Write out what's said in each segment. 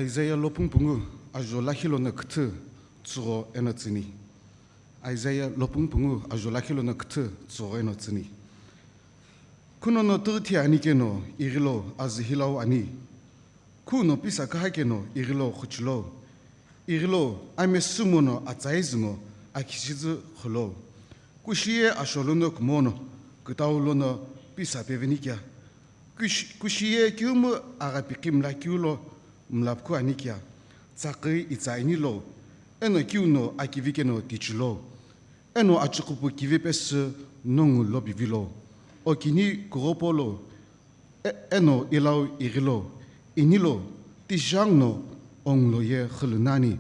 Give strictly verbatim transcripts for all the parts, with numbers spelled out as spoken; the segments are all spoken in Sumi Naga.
Isaiah lopungu pungu ajo lakhi lono küthü tsügho eno tsüni. Isaiah lopungu pungu ajo lakhi lono küthü tsügho eno tsüni. Khunono tügüthi ani keno ighilo azü hilau ani. Khuno pisa küha keno ighilo khuchilo. Ighilo ame sumo no atsai zümo akhichizü khulo. Kushiye asholono kumono kütau lono pisa pevenikia. Kushi-, kushiye kiumu aghapiqi mlakeu lo mlapkhu anikia. Tsaqi itsa inilo. Eno kiuno akivi keno tichilo. Eno achuqupu kivi pesü nongu lopivilo. Okini kughopolo. E-, eno ilau ighilo. Inilo. Tishang no onglo ye khulunani.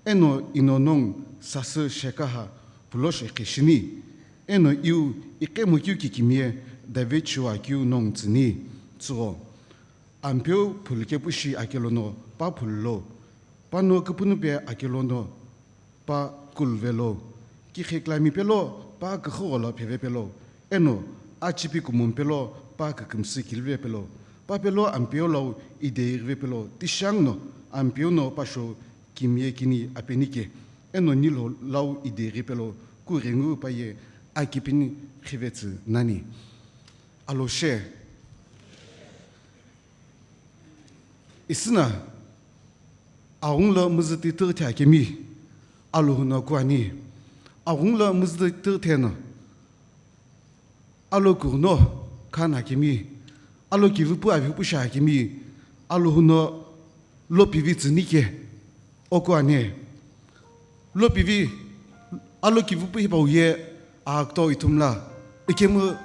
Eno ino nong sasü shekaha pulo shekhe shini. Eno iu iqemu kiu kikimiye David shiwa kiu nong tsüni. Tsügho. Ampeu phulu kepu shi akelono pa phululo. Pano küpünupe akelono pa kuluvelo. Kikheklami pelo pa küxügholo phevepelo. Eno achipi kumom pelo pa kükümsü kilivepelo. Pa pelo Ampeu lau ideghivepelo. Tishang no Ampeu no pasho kimiye kini apenike. Eno nilo lau ideghipelo kughengu paye akipini khivetsü nani. Aloshe. Isina aghungu lo müzüti tügüthe akemi Alhou no kuani. Aghungu lo müzüti tügüthe no Alhou kughuno khana kemi, Alhou kivipu avihupu shi akemi, Alhou no lopivi tsünike, oku ane. Lopivi, Alhou kivipu hipau ye, akto ithumla, ikemu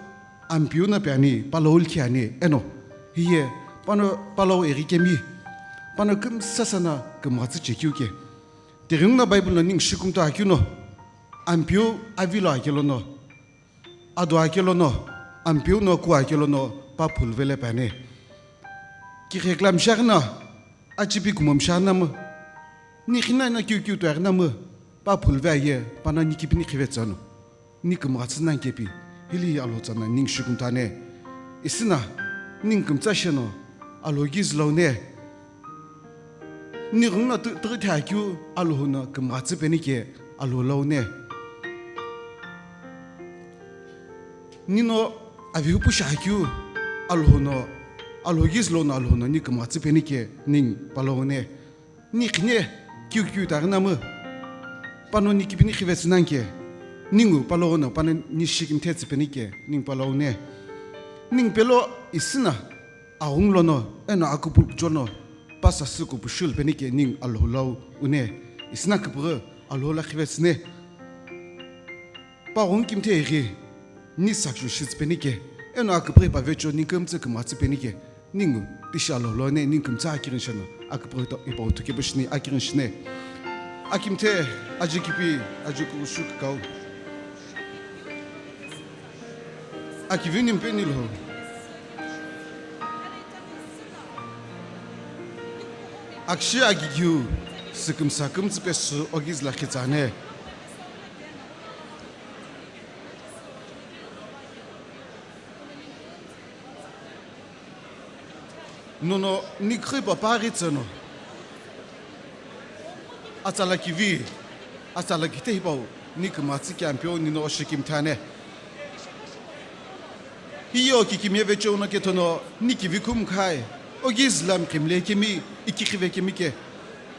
Ampeu no pe ani, palou likhi ani, eno, hiye, pano palou eghi kemi, pano kümsa sana kümghatsü chekeu ke. Tighenguno Bible no ningu shikumto akeu no, Ampeu avilo akelono, ado akelono, Ampeu no ku akelono, pa phuluvele pe ani. Kikheklami shi aghina, achipi kumom shi aghina mu, nikhina na kiu kiu tu aghina mu, pa phuluve aye, pano nikipini khivetsü no. Ni kümghatsü nani kepi, hili Alhou tsana ningu shikumtane. Isina, ningu kümtsa sheno, Alhou ghi züloune. Ni ghungu no tü-, tügüthe akeu Alhou no kümghatsü penike Alhou loune. Nino avihupu shi akeu Alhou no, Alhou ghi zülono Alhou no ni kümghatsü penike ningu paloune. Ni khine kiu kiu ta aghina mu. Pano nikipini khivetsü nani ke. Ningu palono pano ni shikimthe tsü penike ningu paloune. Ningu pelo isina aghungu lono, eno akupu kuchono, pa sasü kupushul penike ningu Alhou lau une, isina küpüghü Alhou la khivetsüne. Pa ghungu kimthe ighi, ni sakshu shitsü penike, eno aküpüghü pa vecho ningu kümtsü kümghatsü penike, ningu tishi Alhou loune, ningu kümtsü akighini sheno, aküpüghü to-, ipa uthu kepu shini akighini shine. Akimthe, ajikipi, ajikughushu kau. Akivini mpeni lo. Akshi agigiu, sükümsa kümtsü pesü ogiz la khitsane. Nono ni khrüi papa ghi tsüno. Atsala kivi, atsala kithe hipau, ni kümghatsü ke Ampeu nino oshikimthane. Hiyo kikimiye vecho no kethono, ni kivi khumkhai, ogiz la mkimle kemi, ikikhive kemi ke.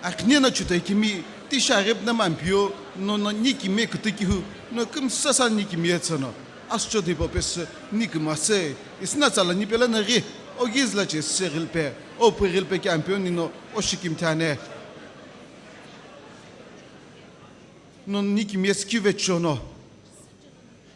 Akhine no chutai kemi, tisha ghep na Ampeu, nono ni kimiye kütü kihu, no kümsa sa ni kimiye tsüno. Asücho dipo pesü ni kümghatsü, isina tsala ni pelo no ghi, ogiz la che se ghilpe, opu ghilpe ke Ampeu nino oshikimthane. Nono ni kimiye tsükeu vecho no.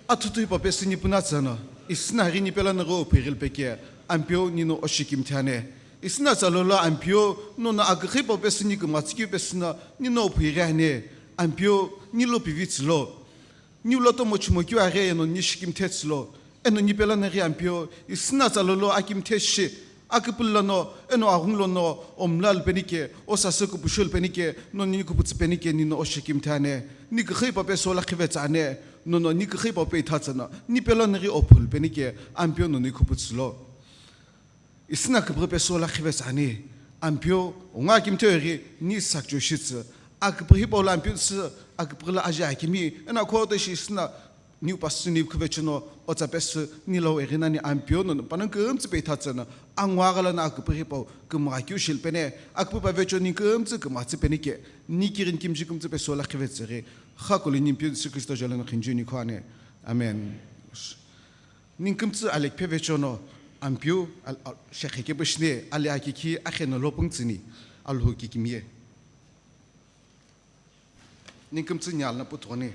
Athutu hipau pesü ni puna tsüno, isina ghi ni pelo no ghi opu ghilpe ke, Ampeu nino oshikimthane. Isina tsala lo Ampeu, nono akükhü hipau pesü ni kümghatsü keu pesü no, nino opu ghi ane, Ampeu ni lopivi tsülo. Ni ulo tomo chumokeu aghi eno ni shikimthe tsülo, eno ni pelo no ghi Ampeu, isina tsala lo akimthe shi, aküpülü lono, eno aghungu lono, omla lupenike, osasü kupushul penike, nono ni kuputsü penike, nino oshikimthane, ni kükhrüi pape sola khivetsü ane, nono ni kükhrüi pape itha tsüno, ni pelo no ghi ophul penike, Ampeu nono ni kuputsülo. Isina küpüghü pesü ola khivetsü ani, Ampeu, ungu akimthe ghi ni sakcho shitsü, aküpü hipau lo Ampeu tsü, aküpü lo aje akimi, eno akhoto shi sina, niu pasü niu khuvechuno, otsa pesü, ni lo eghinani Ampeu no, panongu kümtsü peitha tsüno, angwa ghala no aküpü hipau, kümgha keu shilpene, aküpü pavecho ni kümtsü kümgha tsüpeni ke, ni kirin kimji kümtsü pesu lakhi vetsü ghi, kha kulu ni Ampeu Jisü Kristo jolo no khinju ni khwane. Amen. Ni kümtsü alekphe vechono Ampeu al-, al-, shekhe kepu shine, ali akikhi akheno lo pungtsüni, Alhou kikimiye. Ni kümtsü nyal na puthoni.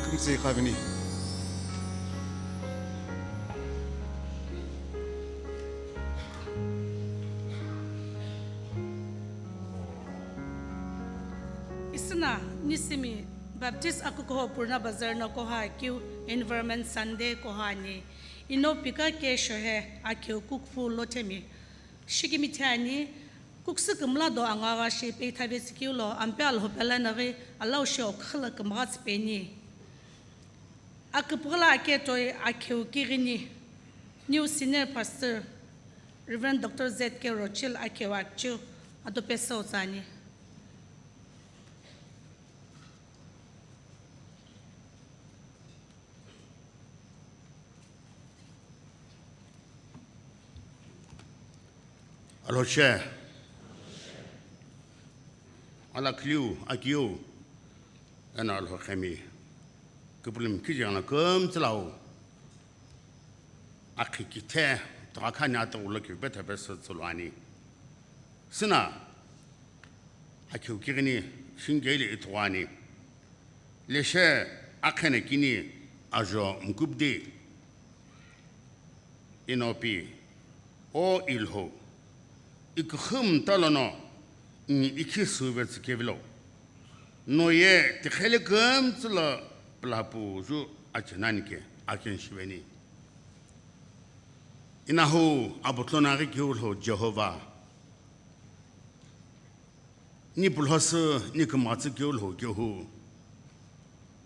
Kümtsü khavini. Isüna Nisimi Baptist akukuho Purna Bazar no koha keu Environment Sunday koha ani. Ino pika kesho he akheu kukuphu lothemi. Shikimi thiani, kuksü kümla do angagha shi peitha vetsükeu lo, ampe Alhou pela naghi alau shi okhüla kümgha tsüpeni. Aküpüghüla aketoi akheu kighini, New Senior Pastor, Reverend Doctor Z K Rochil akheu akchiu, ado pesau tsani. Alhou che, alakhliu, akiu, eno Alhou khemi, küpülümi kije ana kümtsülau. Akhi kithe togha khani atughulo keu petha pesü tsülu ani. Süna akhiu kighini shingeli itughu ani. Leshe akhena kini ajo mkubdi. Inopi, o Ilhou, iküxü mta lono, ngi ikhi süve tsü kevilo. No ye tikheli kümtsü lo pülapu ju achenani ke, aken shiveni. Inahu abutlonaghi keu Lhou Jehovah. Ni pulhosü, ni kümghatsü keu Lhou kehu.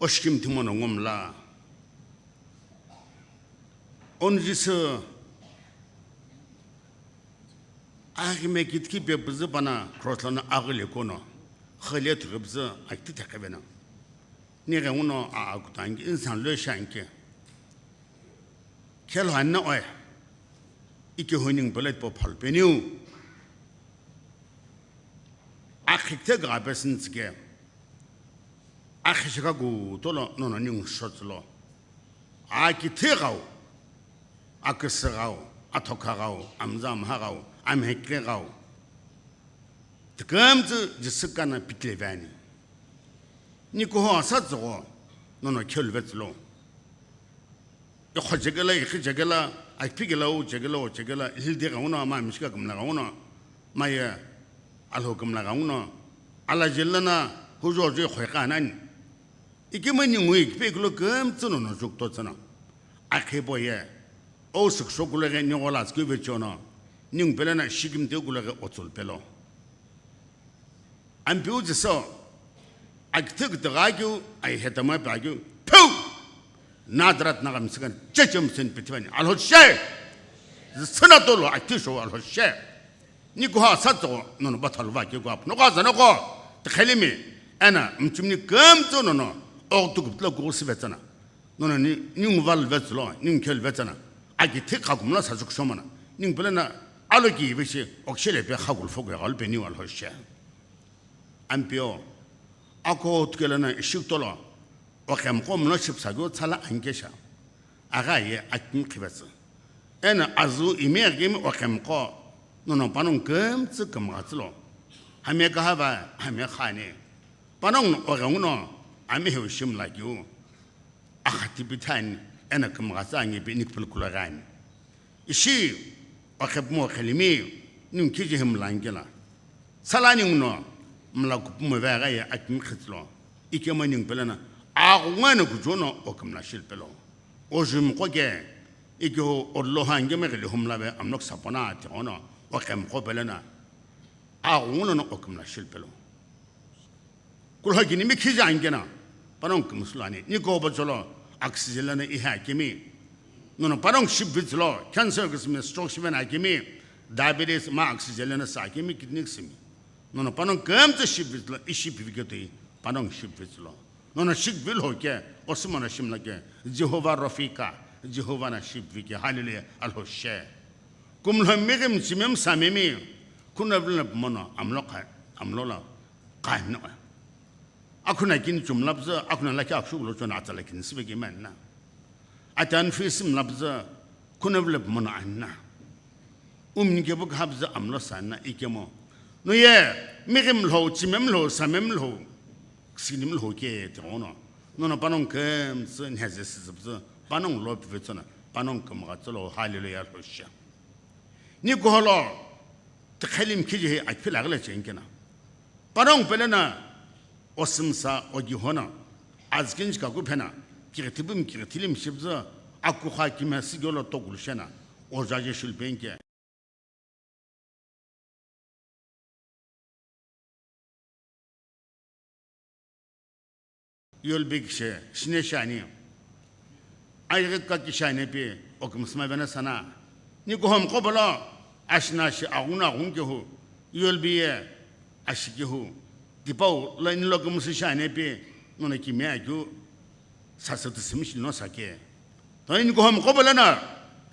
Oshikimthi mono ngomla. Onjisü, aghime kitkhi pepüzü pana cross lono aghile kono, khale thughe püzü akiti thakhe vena. Nighe uno a akutangi, insan lo shanki. Khelo anna oe. Ike honing pelet po phalpeniu. Akhikte ga pesin tsike. Akhishika gu tolo nono ning shot lo. Akithe gau. Akese gau. Athoka gau. Amza amha gau. Amhekre gau. Tükümtsü jisükana pitle vani. Nikuho asa tsügho, nono khelu vetsülo. Ikho jekela, ikhi jekela, akiphi kela, u jekela, u jekela, ilhildi gha uno, ma mishika kümla gha uno, ma ye alho kümla gha uno, ala jellana, hujo jo ikho ikha nani. Ikima ningu ikiphi kulo kümtsü nono jukto tsüna. Akhibo ye, o sükso kulo ghe ningo la tskü vechono, ning pelena shikimte kulo ghe otsul pelo. Ampiu jiso, akithe kithe gha keu, ai hetama pa keu, phew! Nadrat nagam sikan, chechem sen pitivani, alho she! Zisana tolo, akithe sho alho she! Nikuho asa tsügho, nono bathalu va keu gap, noko aza noko, tikhelimi, ena, mchimni kümtsü nono, oghtu kuptla kugu sivetsana. Nono ni, ningu val vetsülo, ningu khelu vetsana. Akithe khakumla sasuk shomana. Ning pelena, alo ki veshi, okshele pe khakul foku ya galu pe niu alho she. Ampio, ako tukelana ishik tolo, okem ko mlo ship sagu tsala ankesha. Aga ye akimi khivetsü. Ena azu ime agimi okem ko, nono panong kümtsü kümghatsülo. Hame kahava, hame khani. Panong no okem uno, ame heu shim lagiu. Akhati pithani, ena kümghatsa ange pe nikpul kulagani. Ishi, okhepmo khelimi, nung kiji him langela. Salani nguno, mla kupmo vega ye akimi khitlo. Ikema ning pelena, aghunga na kujono okimla shil pelo. Ojum koke, ikyo odlo hange me gili humla ve amlok sapona ati ono, okem ko pelena. Aghunga no okimla shil pelo. Kulha kini mi khija angena, panong kümsülani, niko bacholo, oxygen lana iha kimi. Nono panong ship vitslo, cancer kisimi, stroke shimena kimi, diabetes ma oxygen lana sa kimi, kidney kisimi. Nono panong kümtsü ship vitslo, ishi piviketui, panong ship vitslo. Nono ship vil hoke, osumana shimla ke, Jehovah Rofika, Jehovah na ship vike, hallelujah, alho she. Kumlo migim chimem samemi, kuna vlna mono, amlo ka, amlo la, ka no. Akhuna kini chumlapzü, akhuna lakhi akhshu lo chona atsa lakhi nisibe ki manna. Atan fi simlapzü, khuna vlep mono anna. Umni kebu khabzü amlo sanna ikemo. No ye, migim lo, chimem lo, samem lo, sinim lo ke te ono. Nono panong kümtsü nheze sizibzü, panong lo pivetsona, panong kümghatsülo, hallelujah lo she. Ni kuholo, tikhelim khiji hi akphila gile chenkena. Panong pelena, osümsa ogihona, azkinj kaku phena, kirithibim kirithilim shibza, akukha kimya sigolo tokul shena, ojaje shulpenke. Yolbi kishe, shine shani. Ayighi ka kishane pi, okimsma vena sana. Ni kuhom kobolo, ashna shi agun agun kehu, yolbi ye, ashi kehu. Tipau, la inlo kumusi shane pi, nona kimya kyu, sasa tisimishi no sake. To ni kuhom kobolo na,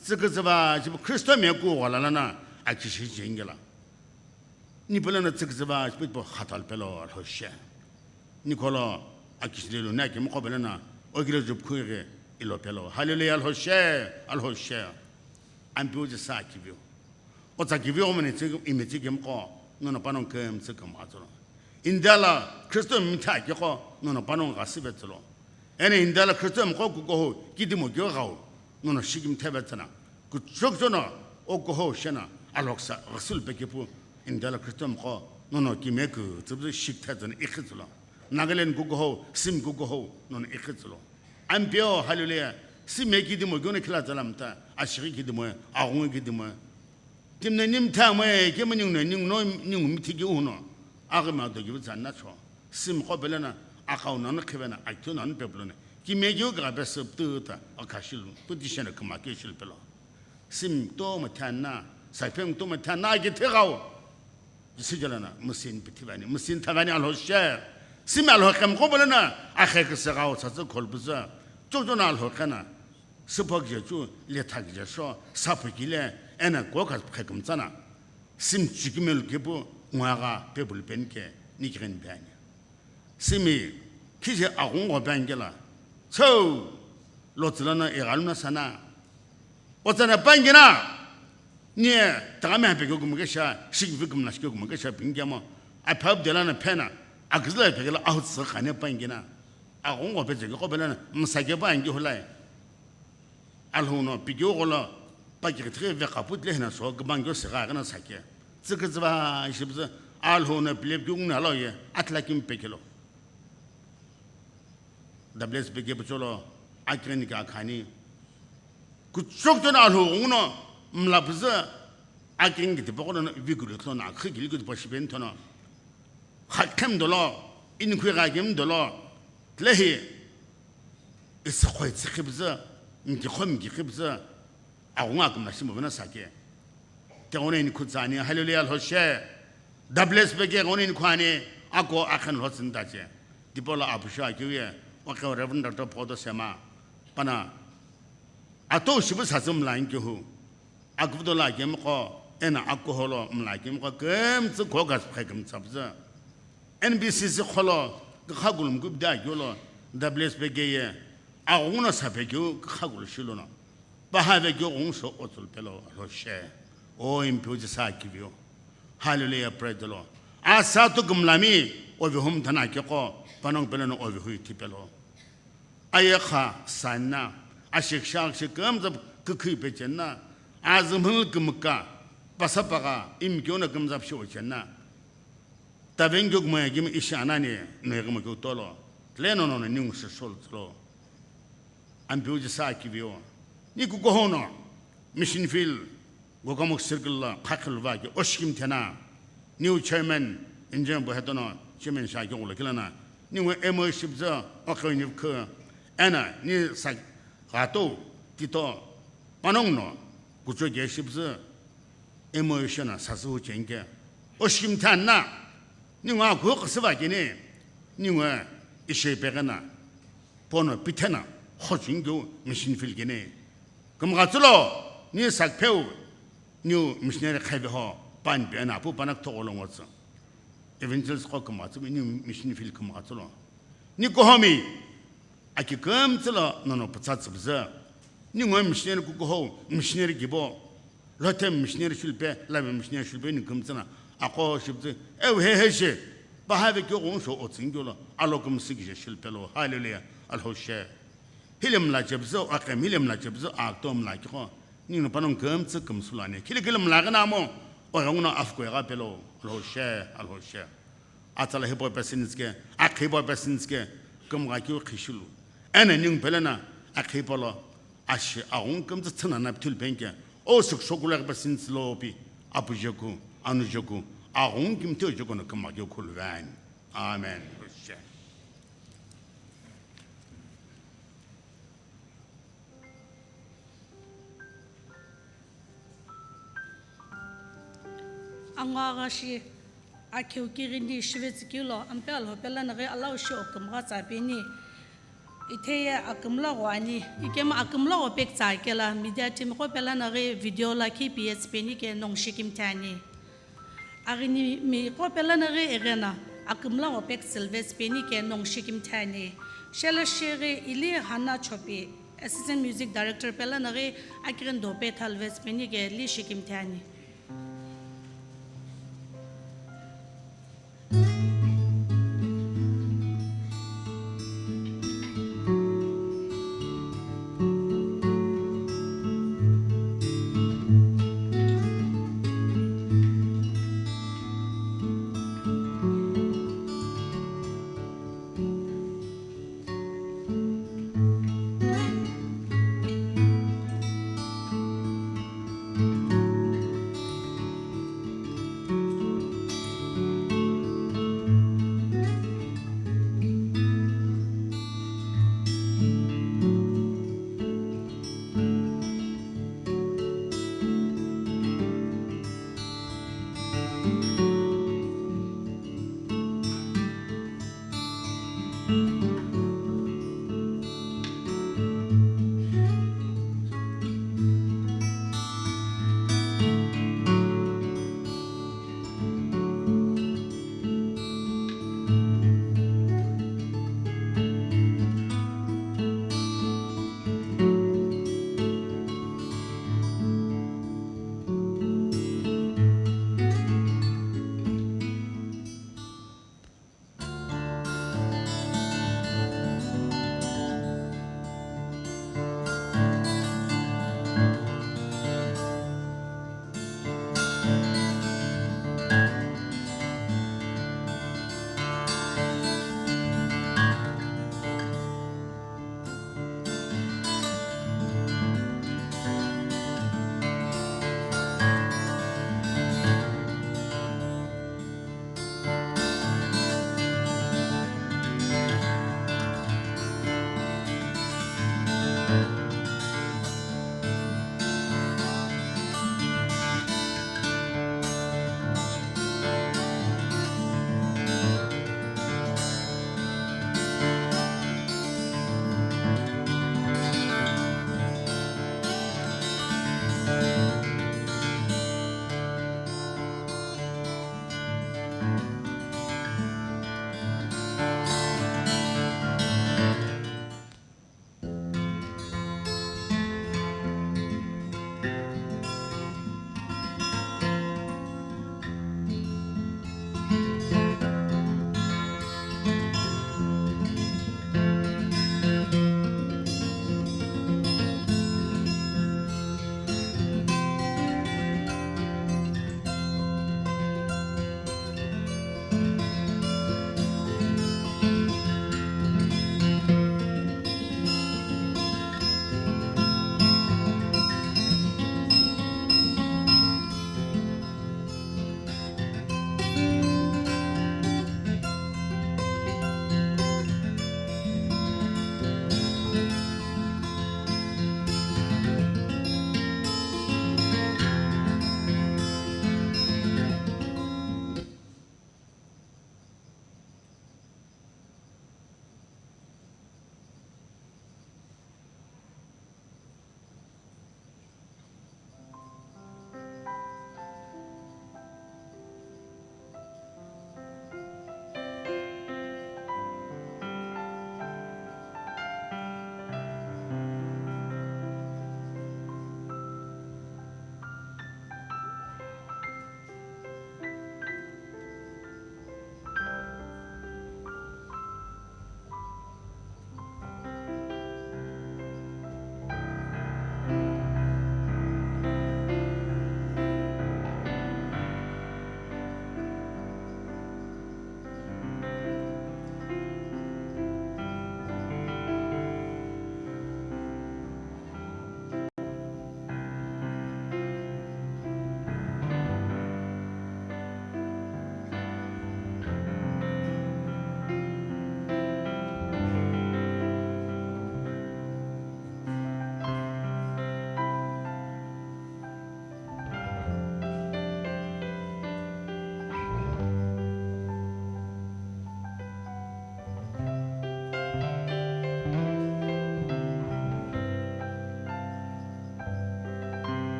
sikizava, jibu Kristo me ku wala lana, akishi jingela. Ni pelena tsikziva shipitpo khatal pelo alhoshe. Ni kolo akisile lo na kemu ko pelena ogile jupkhuire ilo pelo. Hallelujah alhoshe, alhoshe. Ampeu je sa kiviu. Otsa kiviu mani tsü imi tsü kimqo, nono panongu kümtsü kümgha tsülo. India la Khristo mitha kiko, nono panongu ghasive tsülo. Ena India la Khristo mqo kukohu kidimo kyo ghau, nono shikimtheve tsüna. Kuchokchono okuhou shena alhoksa ghasulu pekipu India la Khristo mqo, nono kime kütsübü shikthe tsüna ikhi tsülo. Nagaland kukohu, Sim kukohu, nono ikhi tsülo. Ampeu, hallelujah. Simi kidimo kyo no khila tsüla mta, ashighi kidimo, aghungu kidimo. Timne nimtha mo, kemu ningu no, ningu no, ningu mithi kyo uno. Aghi ma do kyo tsana cho. Sim qo pelena, akau nanu khivena, akyo nanu pepulone. Kime kyo ga pe sep tu ta, akashilu, puti shena kama kyo shil pelo. Sim to ma thanna, saipeng to ma thanna, agi thegau. Sijalana, musin pithivani, musin thavani alhoshe. Simi alhokhem qo pelena, akhe kese gau, satsa kholpuza. Chochona alhokhena. Süpha kije chu, letha kije sho, saphu kile, ena kokas phe kümtsana. Sim chikimel kipu, ngwaga, pebul penke, nikren bani. Simi, kije aghungo bangela. Chou, lotsülana, egaluna sana. Otsana bangena, nie, tagame hape kyo kumukesha, shikvi kumna shikyo kumukesha, pingemo. Aphab delana phena, agzla pegela, ahut sa khane bangena. Aghungo pe tseke qo pelena, msake bangi hulai. Alhou no, pikeu gholo, pakighi tighi vekha putle hina so, kibangyo sigha ghina sake. Tsüküzüva shibzü, alhou no, pile pikeu nguna lo ye, atla kim pekelo. Dables peke pucholo, akini ka khani. Kuchokchono alhou nguno, mlapzü, akini ki tipoko no, vigulu tlono, akhi gili ki tipa shiben tono. Khakhem dolo, inkhui ghakem dolo, tlehi, isikhoi tsikhibzü, mkikho mkikhibzü, aghunga kümna shimo vena sake. Te one inkhu tsani, hallelujah, lhoshe. Dables peke one inkhu ani, ako akhen lhotsin tache. Dipola apusha kiuye, oke Reverend Doctor Photo Sema, pana, ato shibu satsum la inkihu. Akuvdola kemqo, ena akuholo mla kemqo, kümtsü kokas phe kümtsapzü. N B C C kholo, khakulum kubda gyolo, W S P K ye, aghungu no saphe kyu khakul shilono. Pahave kyu ghung so otsul pelo, lo she. O impyo je sa kivyo. Hallelujah, praise the Lord. Asa tu gumlami, ovi hum thana keko, panong pelo no ovi hui ti pelo. Ayekha sanna, ashikshak shi kümzap kükhui pechenna, azümhül kümka, pasapaka, imkyona kümzap shi ochenna. Tavengyo gmaya gim ishi anani, noegma kyo tolo, tleno no ningu shi sol tlo. Ampiu ji sa kivyo. Ni kukohono, mission field, Gokamuk circle la khakhiluva ki oshkim thena, new chairman, engineer bo hetono, chairman sha ki ulo kilana, ningu M O shipza, okho ni khu, ena, ni sa, gato, tito, panong no, kucho ge shipza, M O shana, sasu chenge, oshkim thana, ningu akhu khasiva kini, ningu ishe pegana, pono pithena, khochingyo, mission field kini, Kümgha tsülo, ni sakpheu, new missionary khaive ho, pan pe na pu panak thogolo ngotsü. Evangelist ko kümgha tsü, new mission field kümgha tsülo. Ni kohomi, aki küm tsülo, nono pütsa tsübzü. Ni ngo missionary kukoho, missionary gibo. Lothe missionary shulpe, lave missionary shulpe, ni küm tsüna. Ako shibzü, eu he he she. Bahave kyo gong sho otsing kyo lo, alo küm sik je shulpe lo. Hallelujah, alho she. Hilim la chepzü, akem hilim la chepzü, aktom la kiko. Nino panong kümtsü kümsulani. Khili kilim la gana mo, oyong no afko ga pelo, alho she, alho she. Atsala hipo pesinske, akhipo pesinske, kümga kyu khishulu. Ene ning pelena, akhipo lo, ashi, aung kümtsü tsana na pthul penke. O suk sokula pesins lo pi, apu joku, anu joku, aung kim teo joku no kümga kyu khulvan. Amen. Angwa gha shi, akheu kighini shivetsü kilo, ampe alho pela naghi alau shi okümgha tsa peni. Itheye akümla gho ani, ikema akümla gho pek tsa kela, media team qo pela naghi video lakhi piyetsü peni ke nongshikim thani. Aghinimi qo pela naghi eghena, akümla gho pek silvetsü peni ke nongshikim thani. Shela shighi ili hana chopi. Assistant Music Director pelo no ghi akighini dope thalvesü peni ke li shikimthe ani.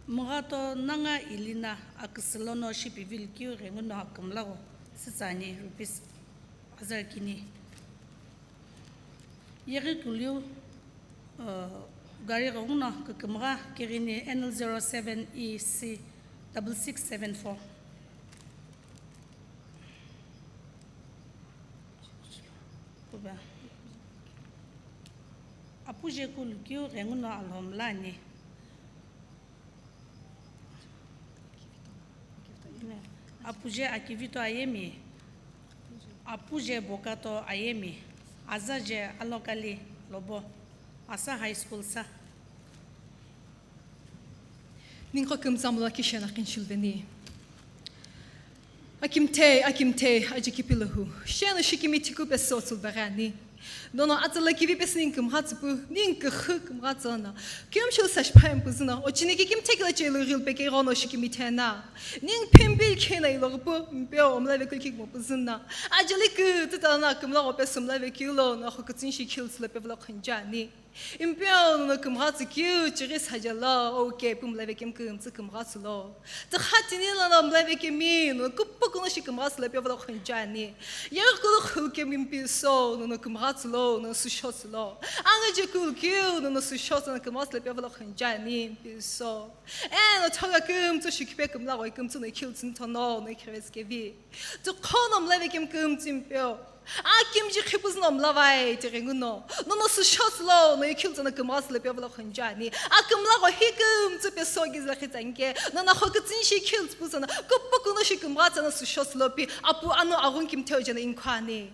Mughato Nanga Ilina aküsü lono shipivi likeu ghenguno akümlawo sütsüani rupees hazar kini. Yeghi kuliu, uh, gari ghenguno kükümgha kighini N L zero seven E C double six seven four. Kuba. Apuje kulukeu ghenguno alhomla ani. Apuje Akivito Ayemi, Apuje Bokato Ayemi, Azaje Alokali Lobo, Asa High School sa. Ningu kümtsa mula kishena kinchilveni. Akimthei, akimthei, aji kipilahu. Sheno shikimi thiku peso tsulbagani. Nono atsala kivi pesi ningu kümghatsu pu, ningu kükhu kümghatsu na. Kümshil sa shiphaim puzuna, ochini ki kimthekila chelu ghil peke ghono shikimi thena. Ningu phimbil khena ilo pu, mpeo omla vekul kik mo puzuna. Ajali kü, tutana kümla go peso omla vekilo, na khokutsin shi khil tsula pevlo khanjani. Impeo nono kümghatsu keu chighi sajalo, oke, pu mla vekemi kümtsü kümghatsu lo. Tükha tini lono mla vekemi, nono kupukuno shi kümghatsu lo pevlo khanjani. Yaghi kulu khulukemi mpiso, nono kümghatsu lo, nono süshotsu lo. Angaje kulukeu, nono süshotsu, nono kümghatsu lo pevlo khanjani, mpiso. Eno thoga kümtsü shikhipe kümla goi kümtsü no khiltsü thono, no khirves kevi. Tukhono mla vekemi kümtsü mpeo. Akimji khipuzü no mla vai tighenguno. Nono süshotsu lo, no ikhiltsü no kümghatsu lo pevlo khanjani. Akümla go hi kümtsü peso gizla khitsanke. Nono khokutsin shi khiltsü puzü no. Kupukuno shi kümghatsu no süshotsu lo pi. Apu anu aghungu kimtheu jeno inkhwani.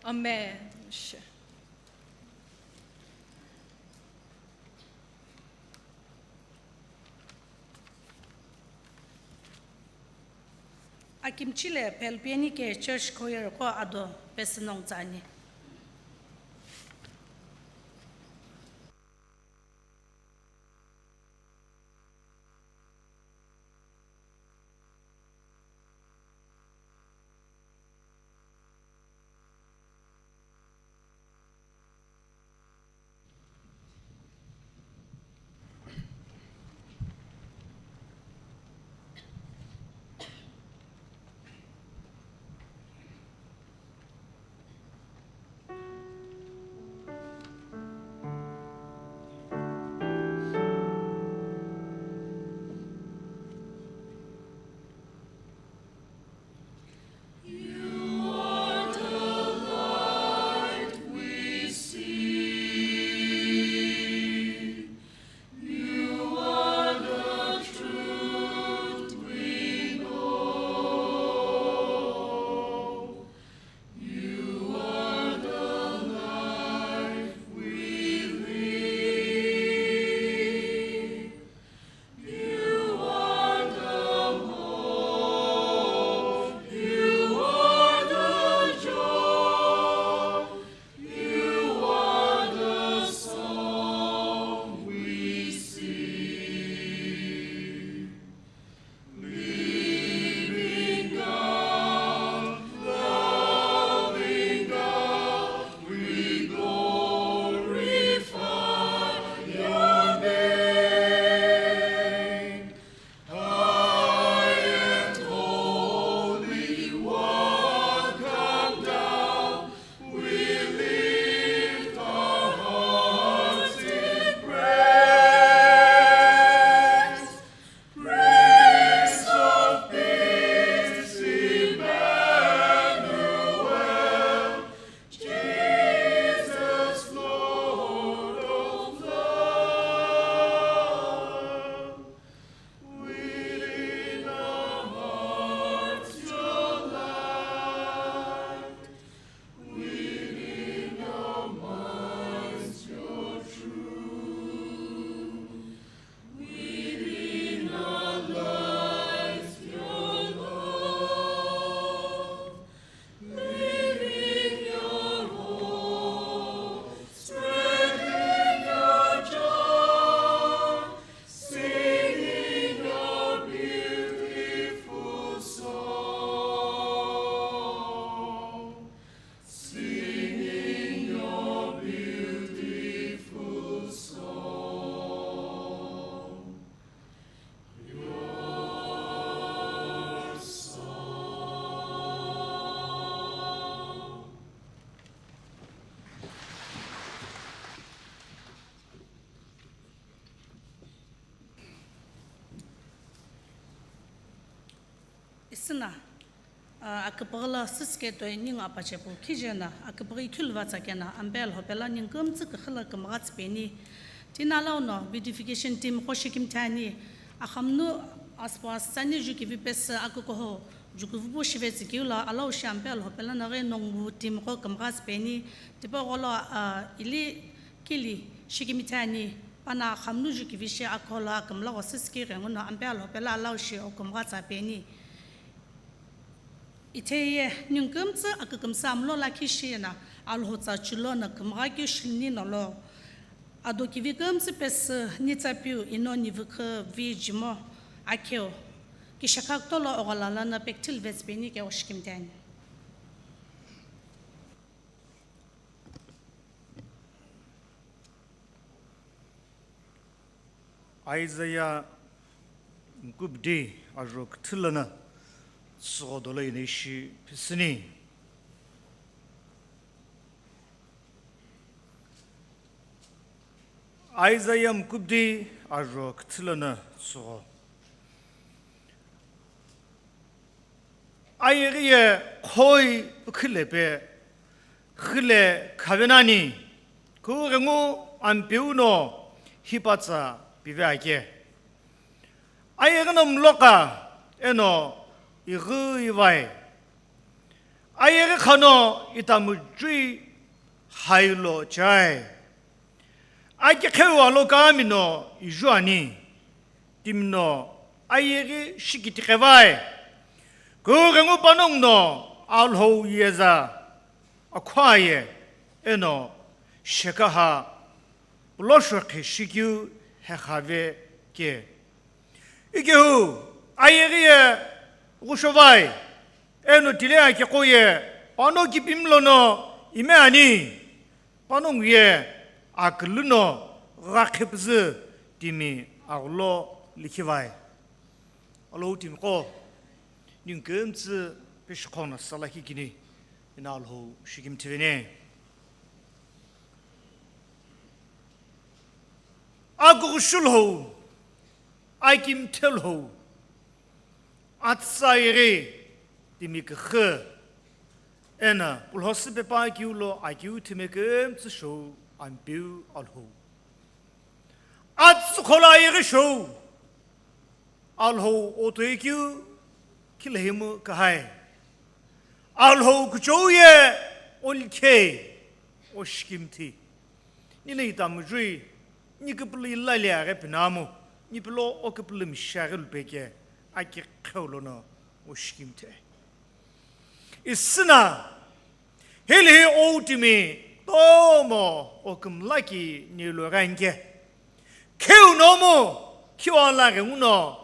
Amen. She. Akimchile Phelpieni ke church choir ko ado pesinong tsani. Sina, a, aküpüghü la süsüke toi ningu apache pu khijena, aküpüghü ikhilu vatsa kena, ampe Alhou pela ningu kümtsü küxü la kümgha tsüpeni. Tina lau no, beautification team qo shikimthi ani, axamunu asüpo asütsani jukivi pesü akukuho, jukuvi pu shivetsü kiu la, alau shi ampe Alhou pela naghi nongu team qo kümgha tsüpeni. Tipau gholo, a, ili kili shikimthi ani, pana axamunu jukivi shi akho la kümla gho süsüki ghenguno ampe Alhou pela alau shi o kümgha tsüpeni. Itheye ningu kümtsü akükümsü amlo lakhi shi ena Alhou tsa chulo no kümgha keu shilini nolo. Ado kivi kümtsü pesü nitsa piu ino nivükhu vi jimo akheu. Kishakha kutolo oghala lana pekthil vetsüpeni ke oshikimthi ani. Isaiah mkubdi ajo küthü lana tsügho dolo ina ishi phisüni. Isaiah mkubdi ajo küthü lana tsügho. Ayeghi ye khoi pükhüle pe, xile khavenani, kughengu ampeu no hipatsa pive ake. Ayeghi no mloqa eno ighi ivai. Ayeghi khano itamujui hailo chai. Akikheu alo kami no ijuani, timi no ayeghi shikitiqevai. Kughengu panongu no Alhou yeza akhuaye eno shekaha pulosho qhi shikeu hekhave ke. Ikehu ayeghi ye ghushovai, eno tile akeqo ye pano kipimlo no ime ani. Panongu ye akülü no ghakhe püzü timi agholo likhivai. Alhou timi qo, ningu kümtsü pishikhono salakhi kini, ina Alhou shikimthi veni. Akughushu Lhou, akimthe Lhou, atsayeghi timi küxü, ena pulhosi pepa kiu lo akiu thime kümtsü shou ampeu Alhou. Atsükho lo ayeghi shou, Alhou otoikeu khilehimu kahai. Alhou kuchou ye olikhei oshikimthi. Nile itamujui, ni küpülü ilalia ghi pinamu, ni pilo o küpülü misha ghi lupeke, akikheu lono oshikimthi. Isina, hilihi ou timi tomo o kümlaki nilo ghanke. Kheu nomu, khiu ala ghenguno,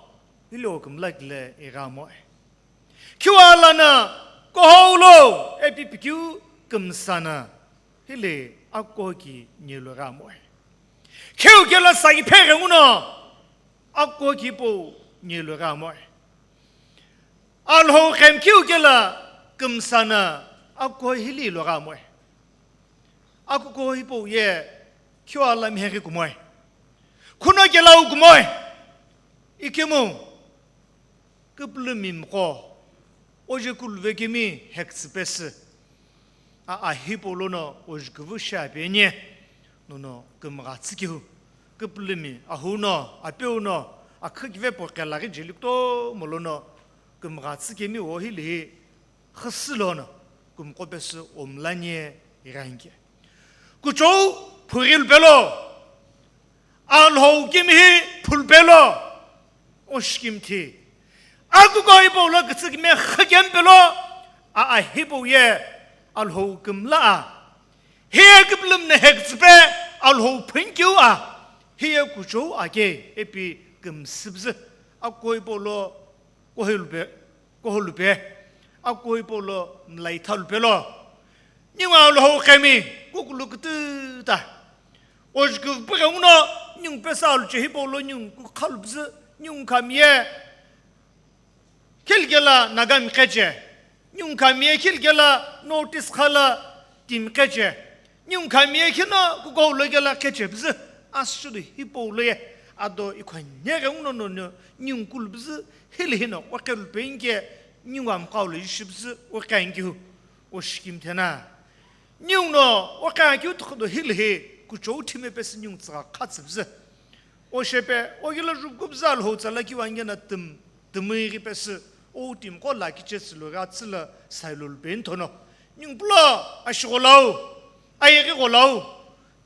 hili o kümlaki le ighamoe. Khiu ala na, kohou lo, epi pikeu kümsa na, hili akoki nilo ghamoe. Kheu kela sagi phe ghenguno, akoki po nilo ghamoe. Alhou qhemkhiu kela kümsa na ako hili lo ghamoe. Akuko hipau ye khiu ala miheghi kumoe. Khuno kelau kumoe. Ikemu küpülümi mqo, oje kuluvekemi hekütsü pesü. A, a hipau lono ojuküvü shi apeni, nono kümgha tsükihu, küpülümi ahu no, apeu no, akhükive po qelaghi jeli kutomo lono kümgha tsükemi o hilihi xüsü lono kümqo pesü omlanie ighanke. Kuchou phughi lupelo, Alhou kimihi phulupelo, oshikimthi. Akuko hipau lo kütsükime xükempelo, a, a hipau ye Alhou kümla a. Hiye küpülümno hekütsüpe Alhou phünkeu a. Hiye kuchou ake epi kümsüpüzü. Akuko hipau lo kohilupe, koholupe, akuko hipau lo mlaitha lupelo. Ningu Alhou qhemi kukulu kütüta. Ojuküvü püghenguno ningu pesa aluche hipau lo ningu kukha lupüzü, ningu khamiye khilkela Nagami qheche, ningu khamiye khilkela North East khala timi qheche, ningu khamiye khino kuko lo kela qheche püzü, asüdu hipau lo ye ado ikhonye ghenguno nono ningu kulupüzü hili hino oqhe lupeinke Ningu amqau lo ishi püzü oqhe ani keu, oshi kimthena. Ningu no oqhe ani keu tokhodo hilihi, kuchou thime pesü ningu tsügha khatsü püzü. Oshepe, oghi lo jukuku püzü Alhou tsa lakhi wangena tüm, tümighi pesü, o timiqo lakhi chesü lo ghi atsü lo sailolu peni thono. Ningu pulo, ashi gholau, ayeghi gholau,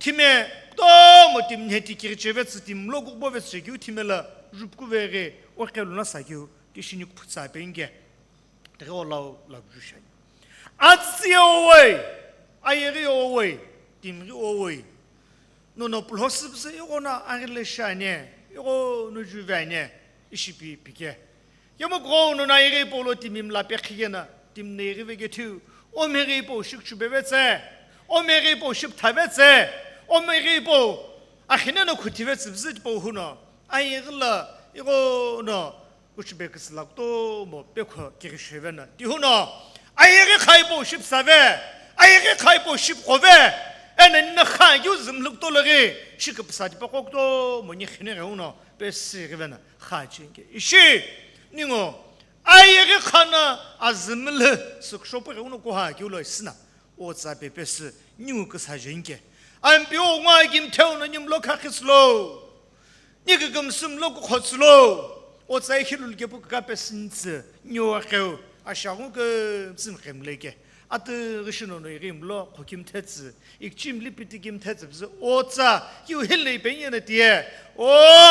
thime, kutomo timi nheti kiri chevetsü, timi lo kukubo vetsü keu thime lo jukuku veghi, oqhe lo no sa keu, kishi ningu phutsa peni ke. Tighi olau lakuju shiani. Atsütsi ye owoi, ayeghi ye owoi, timighi owoi. Nono pulho süpüzü ighono aghile shiani, ighono juve ani, ishi pi pike. Kemu kughono no ayeghi hipau lo timi mla pekhi kena, timi no yeghi vekethiu, omeghi hipau shikuchu bevetse, omeghi hipau shiptha vetse, omeghi hipau akhine no khuthi vetse püzü tipau huno, ayeghi lo ighono kuchube küsü la kutomo pekho kiri shevena. Tihuno, ayeghi kha hipau shipsave, ayeghi kha hipau shipqove, eno nina kha keu zümlü kuto lo ghi, shiküpüsa tipaqo kutomo ni khine ghi uno, pesü ghi vena, kha cheni ke. Ishi, ningu, ayeghi kha no azümlü, sükushopu ghi uno kuha keu lo isina, otsa pe pesü, ningu küsa jeni ke. Ampeu ngo akimtheu no ni mlo khakhisü lo. Ni kükümsü mlo kukhotsü lo, otsa ikhilulu kepu kükapesüntsü, ni oqheu, ashagu kümsü mkhemle ke. Atüghü shino no ighi mlo khokimthetsü, ikchimli pitikimthetsü püzü, otsa, kiu hile ipenye na tiye, o,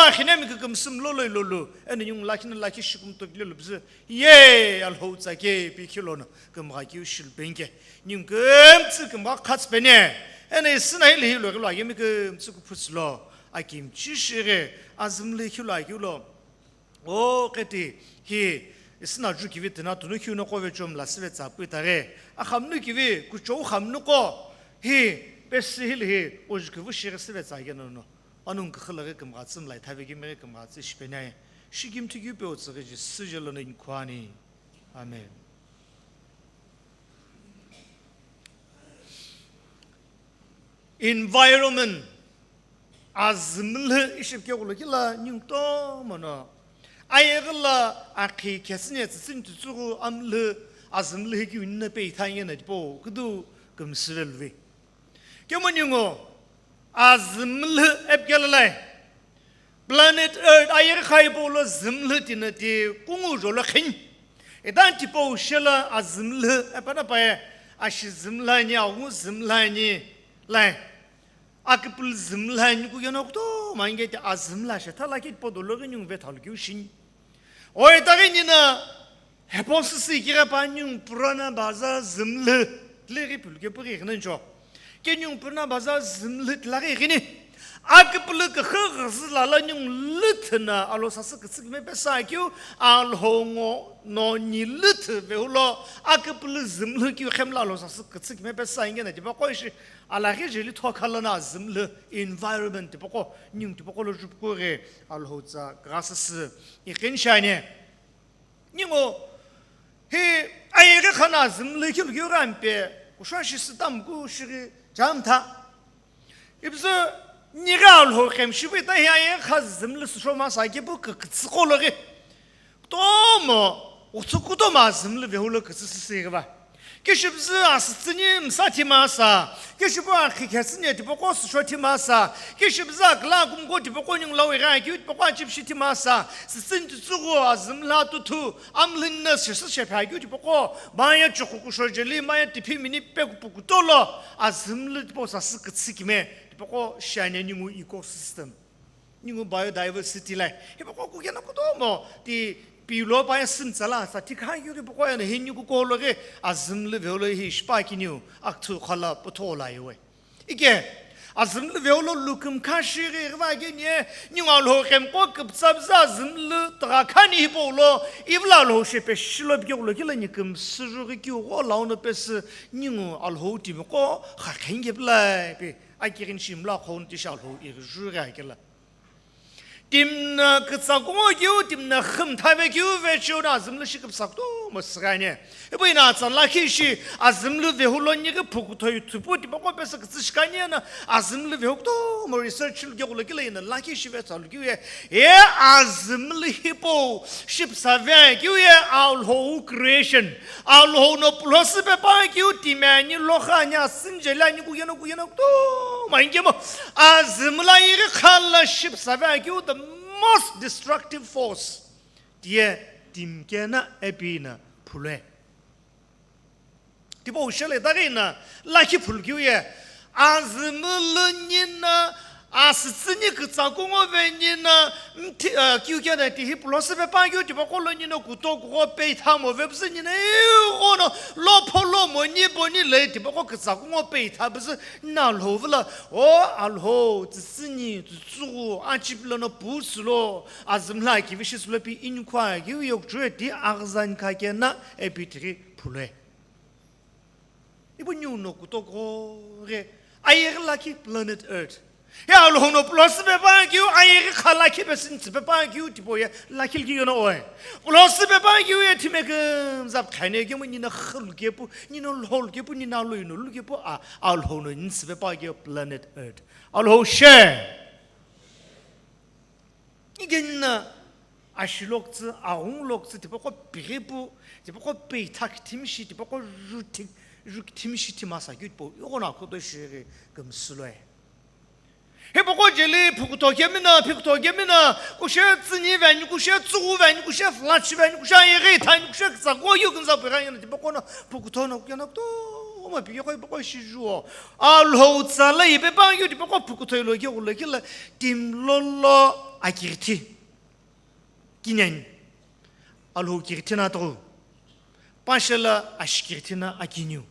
akhine mi kükümsü mlo lo ilolu, eno ningu lakhi no lakhi shikumtokile lo püzü, ye, Alhou tsa ke, pi khilono, kümgha kiu shilu penke, ningu kümtsü kümgha khatsü pene, eno isina hile hilo ghilo ayemi kümtsü kuphutsü lo. Akimchi shighi azümlü khilo akeu lo. O qeti hi isina jukivi tina tunu khiu no qove chom la sive tsa pui tare. Akhamnu kivi kuchou khamnu qo hi pesü hili hi ojukivu shighi sive tsa gena no. Anung kükhi laghi kümgha tsü mlai thave kimighi kümgha tsü shipenai. Shikimthi kiu pe otsüghi ji süje lono inkuani. Amen. Environment, azümlü ishipke kulo kila ningu tomo no. Ayeghi lo akhi khesüne tsütsüni tsütsüghu amlü azümlü hikeu nina pe ithangena tipau küdu kümsüve luve. Kemu ningu azümlü epikela lai. Planet Earth ayeghi kha hipau lo zümlü tina ti kungu jolo khin. Idan tipau shela azümlü epana paye ashi zümlü ani, aghungu zümlü ani, lai. Aküpülü zümlü ani kugeno kutomo ange ti azümlü ashe thala ki podo lo ghi ningu vethalu kiu shini. Oi, itaghi nina hepo süsü ikighi pa ningu purana baza zümlü tighi pülü kepu ghi ighini ncho. Ke ningu purana baza zümlü tilaghi ighini. Aküpülü küxü ghüzü lala ningu lüthü na alo sasü kütsü kime pesa keu, Alhou ngo no ni lüthü vehulo, aküpülü zümlü keu khemla alo sasü kütsü kime pesa inge na tipaqo ishi, alaghi jeli thokha lono azümlü environment tipaqo, ningu tipaqo lo jupuku ghi Alhou tsa küghasüsü ighini shiani. Ningu, hi ayeghi kha no azümlü khilu keu ghi ampe, kushou shi sütamu ku shighi jamtha. Ipüzü nighi Alhou khemshipu ita hi ayeghi kha zümlü süsho masa kepu kükütsü qo lo ghi. Kutomo, utsu kutomo azümlü vehulo kütsü süsü ghi va. Kishipüzü asütsüni msa thimasa, kishipu akhi khesüne tipaqo süsho thimasa, kishipüzü akla kumko tipaqo ningu lau ighi akeu tipaqo achipishi thimasa, sütsüni tsütsüghu azümlü atuthu, amlhü nina shisü shephe akeu tipaqo, maya chokhu kusho jeli, maya tiphi mini peku pukuto lo, azümlü tipaqo sasü kütsü kime, tipaqo shiani ningu ecosystem. Ningu biodiversity lai. Hipaqo kukena kutomo ti pilo pa ya sümtsala sa ti kha yuri paqo ya na hi ningu kolo ghi azümlü vehulo hi shipa kiniu akthu khala putho la yewe. Ike azümlü vehulo luküm kha shighi ghiva genie ningu Alhou khemqo küpütsa püzü azümlü tigha khani hipau lo ivla Alhou shepe shilo pike kulo kila ni kümsü jughi kiu gho launo pesü ningu Alhou timiqo kha khenge pülai pe akighini shimla khon ti sha Alhou ighi jughi akela. Timi no kütsa kungu keu, timi no khümthave keu vecheo no azümlü shiküpüsa kutomo Mo süghani. Ipu ina atsa lakhi shi azümlü vehu lo nighi phukuthoi thupu tipaqo pesü kütsü shikani ena azümlü vehu kutomo research lukeghulo kila ina lakhi shi vetsa lukeu ye. Ye azümlü hipau shipüsa vekeu ye Alhou creation. Alhou no pulosü pepa keu timi ani, lokha ani, asünjeli ani, kukeno kukeno kutomo ani kemo azümlü ayeghi khala shipüsa vekeu the most destructive force. Tiye timi kena ipi na phulue. Tipau shele daghi na lakhi phulukeu ye. Azümlü nina, asütsüni kütsaku ngo ve nina, mthi, ah, keu kena tihi pulosü pepa keu tipaqo lo nina kutoku gho peitha mo vepüzü nina, ighono lo pholo moni boni le tipaqo kütsaku ngo peitha püzü nina Alhou vüla, o Alhou, tsütsüni, tsütsüghu, achipilo no pusülo, azümlü akivi shisülo pi inikhu akeu yokchue ti aghüzani kha kena ipi tighi phulue. Ipu ninguno kutoku ghe ayeghi lakhi planet Earth. Ye Alhou no pulosü pepa keu ayeghi kha lakhi pesü ntsü pepa keu tipau ye lakhi lukighi no oe. Pulosü pepa keu ye thime kümza khane kemu nina khulu kepu, nina lholu kepu, nina loino lu kepu a, Alhou no ntsü pepa keu planet Earth. Alhou she. Ighenina ashiloktsü, aghunguloktsü, tipaqo pighipu, tipaqo peitha kithimishi, tipaqo juthi, ju kithimishi thimasa keu tipau, ighono akhoto shighi kümsüloe. Hipaqo jeli phukutho kemina, phikutho kemina, kushe tsüni veni, kushe tsüghu veni, kushe flash veni, kushe ayeghi ithani, kushe kütsaku keu künza pigha yena tipaqo no, phukutho no kukena kutomo pighi koi paqo shijuo. Alhou tsala ipe pangyu tipaqo phukutho ilo keghulo kila timi lolo akirthi. Kineni. Alhou kirthi na atughu. Pashela ashikirthi na akiniu.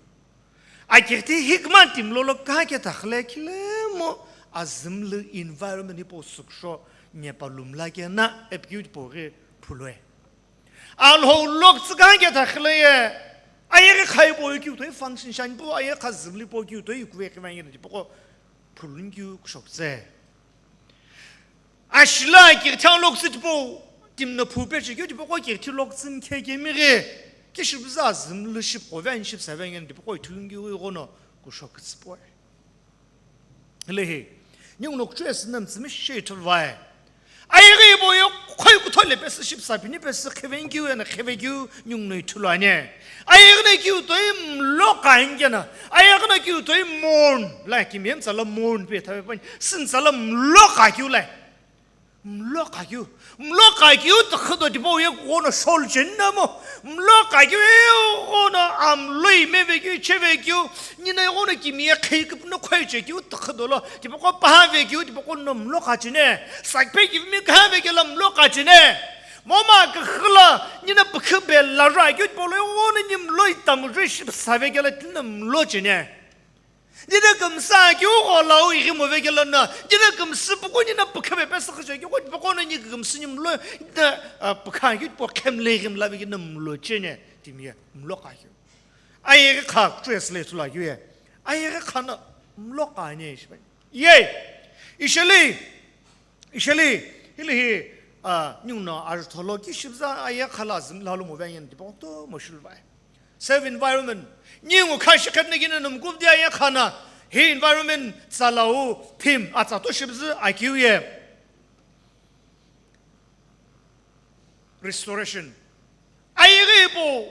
Akirthi hikma timi lolo kake takhile kile mo azümlü environment ipo suksho nyepa lumla kena epikeu tipau ghi phulue. Alhou loktsü kangke takhile ye, ayeghi kha ipo keu toi function shani pu, ayeghi kha zümlü ipo keu toi ikuve khiva yena tipaqo phuluni keu kushoktsü. Ashila kirthi loktsü tipau, timi no phu peche keu tipaqo kirthi loktsü mkhe kemi ghi, kishipuza zümlü shipqo veni shipüsa veni yena tipaqo ithuluni keu ighono kushoktsü poe. Hilehi, ninguno kuchou esi na mtsümi shi ithulu vae. Ayeghi ipo ye khoi kuthole pesü shipüsa pini pesü khiveni keu ena khivekeu ninguno ithulu ani. Ayeghi na keu toi mlo kha ani kena. Ayeghi na keu toi mourn. La kimi emtsala mourn pe thape pani. Sümtsala mlo kha keu la. Mlo kha keu, mlo kha keu tükhodo tipau ye kuno shol cheni na mo. Mlo kha keu ye kuno amloi meve keu, cheve keu, nina ye kuno kimi ye khei keu no khoi che keu tükhodo lo. Tipaqo paha ve keu, tipaqo no mlo kha cheni. Sakpe keu mi kha ve keu la mlo kha cheni. Moma kükhu la, nina pükhu be la ra keu tipau lo ye kuno ni mloi tamu re shipüsa ve keu la tini mlo cheni. Nina kümsa keu gho lau ighimo vekelo na, nina kümsü puku nina pükha pe pesü khasha keu gho tipaqo na ni kümsü ni mlo, nina, ah, pükha keu tipaqo khemle ighim la vekelo na mlo cheni, timi ye mlo kha keu. Ayeghi kha kuchou esi le ithulu akeu ye. Ayeghi kha na mlo kha ani shipai. Ye, isheli, isheli, hilehi, ah, ninguno ajutho lo kishipuza ayeghi kha la zümlü lo mo veni yena tipaqo kutomo shulu vae. Save environment. Ningu kha shikhetna kina no mkubdi ayeghi kha na, hi environment tsalau theme atsa to shipüzü akeu ye. Restoration. Ayeghi ipo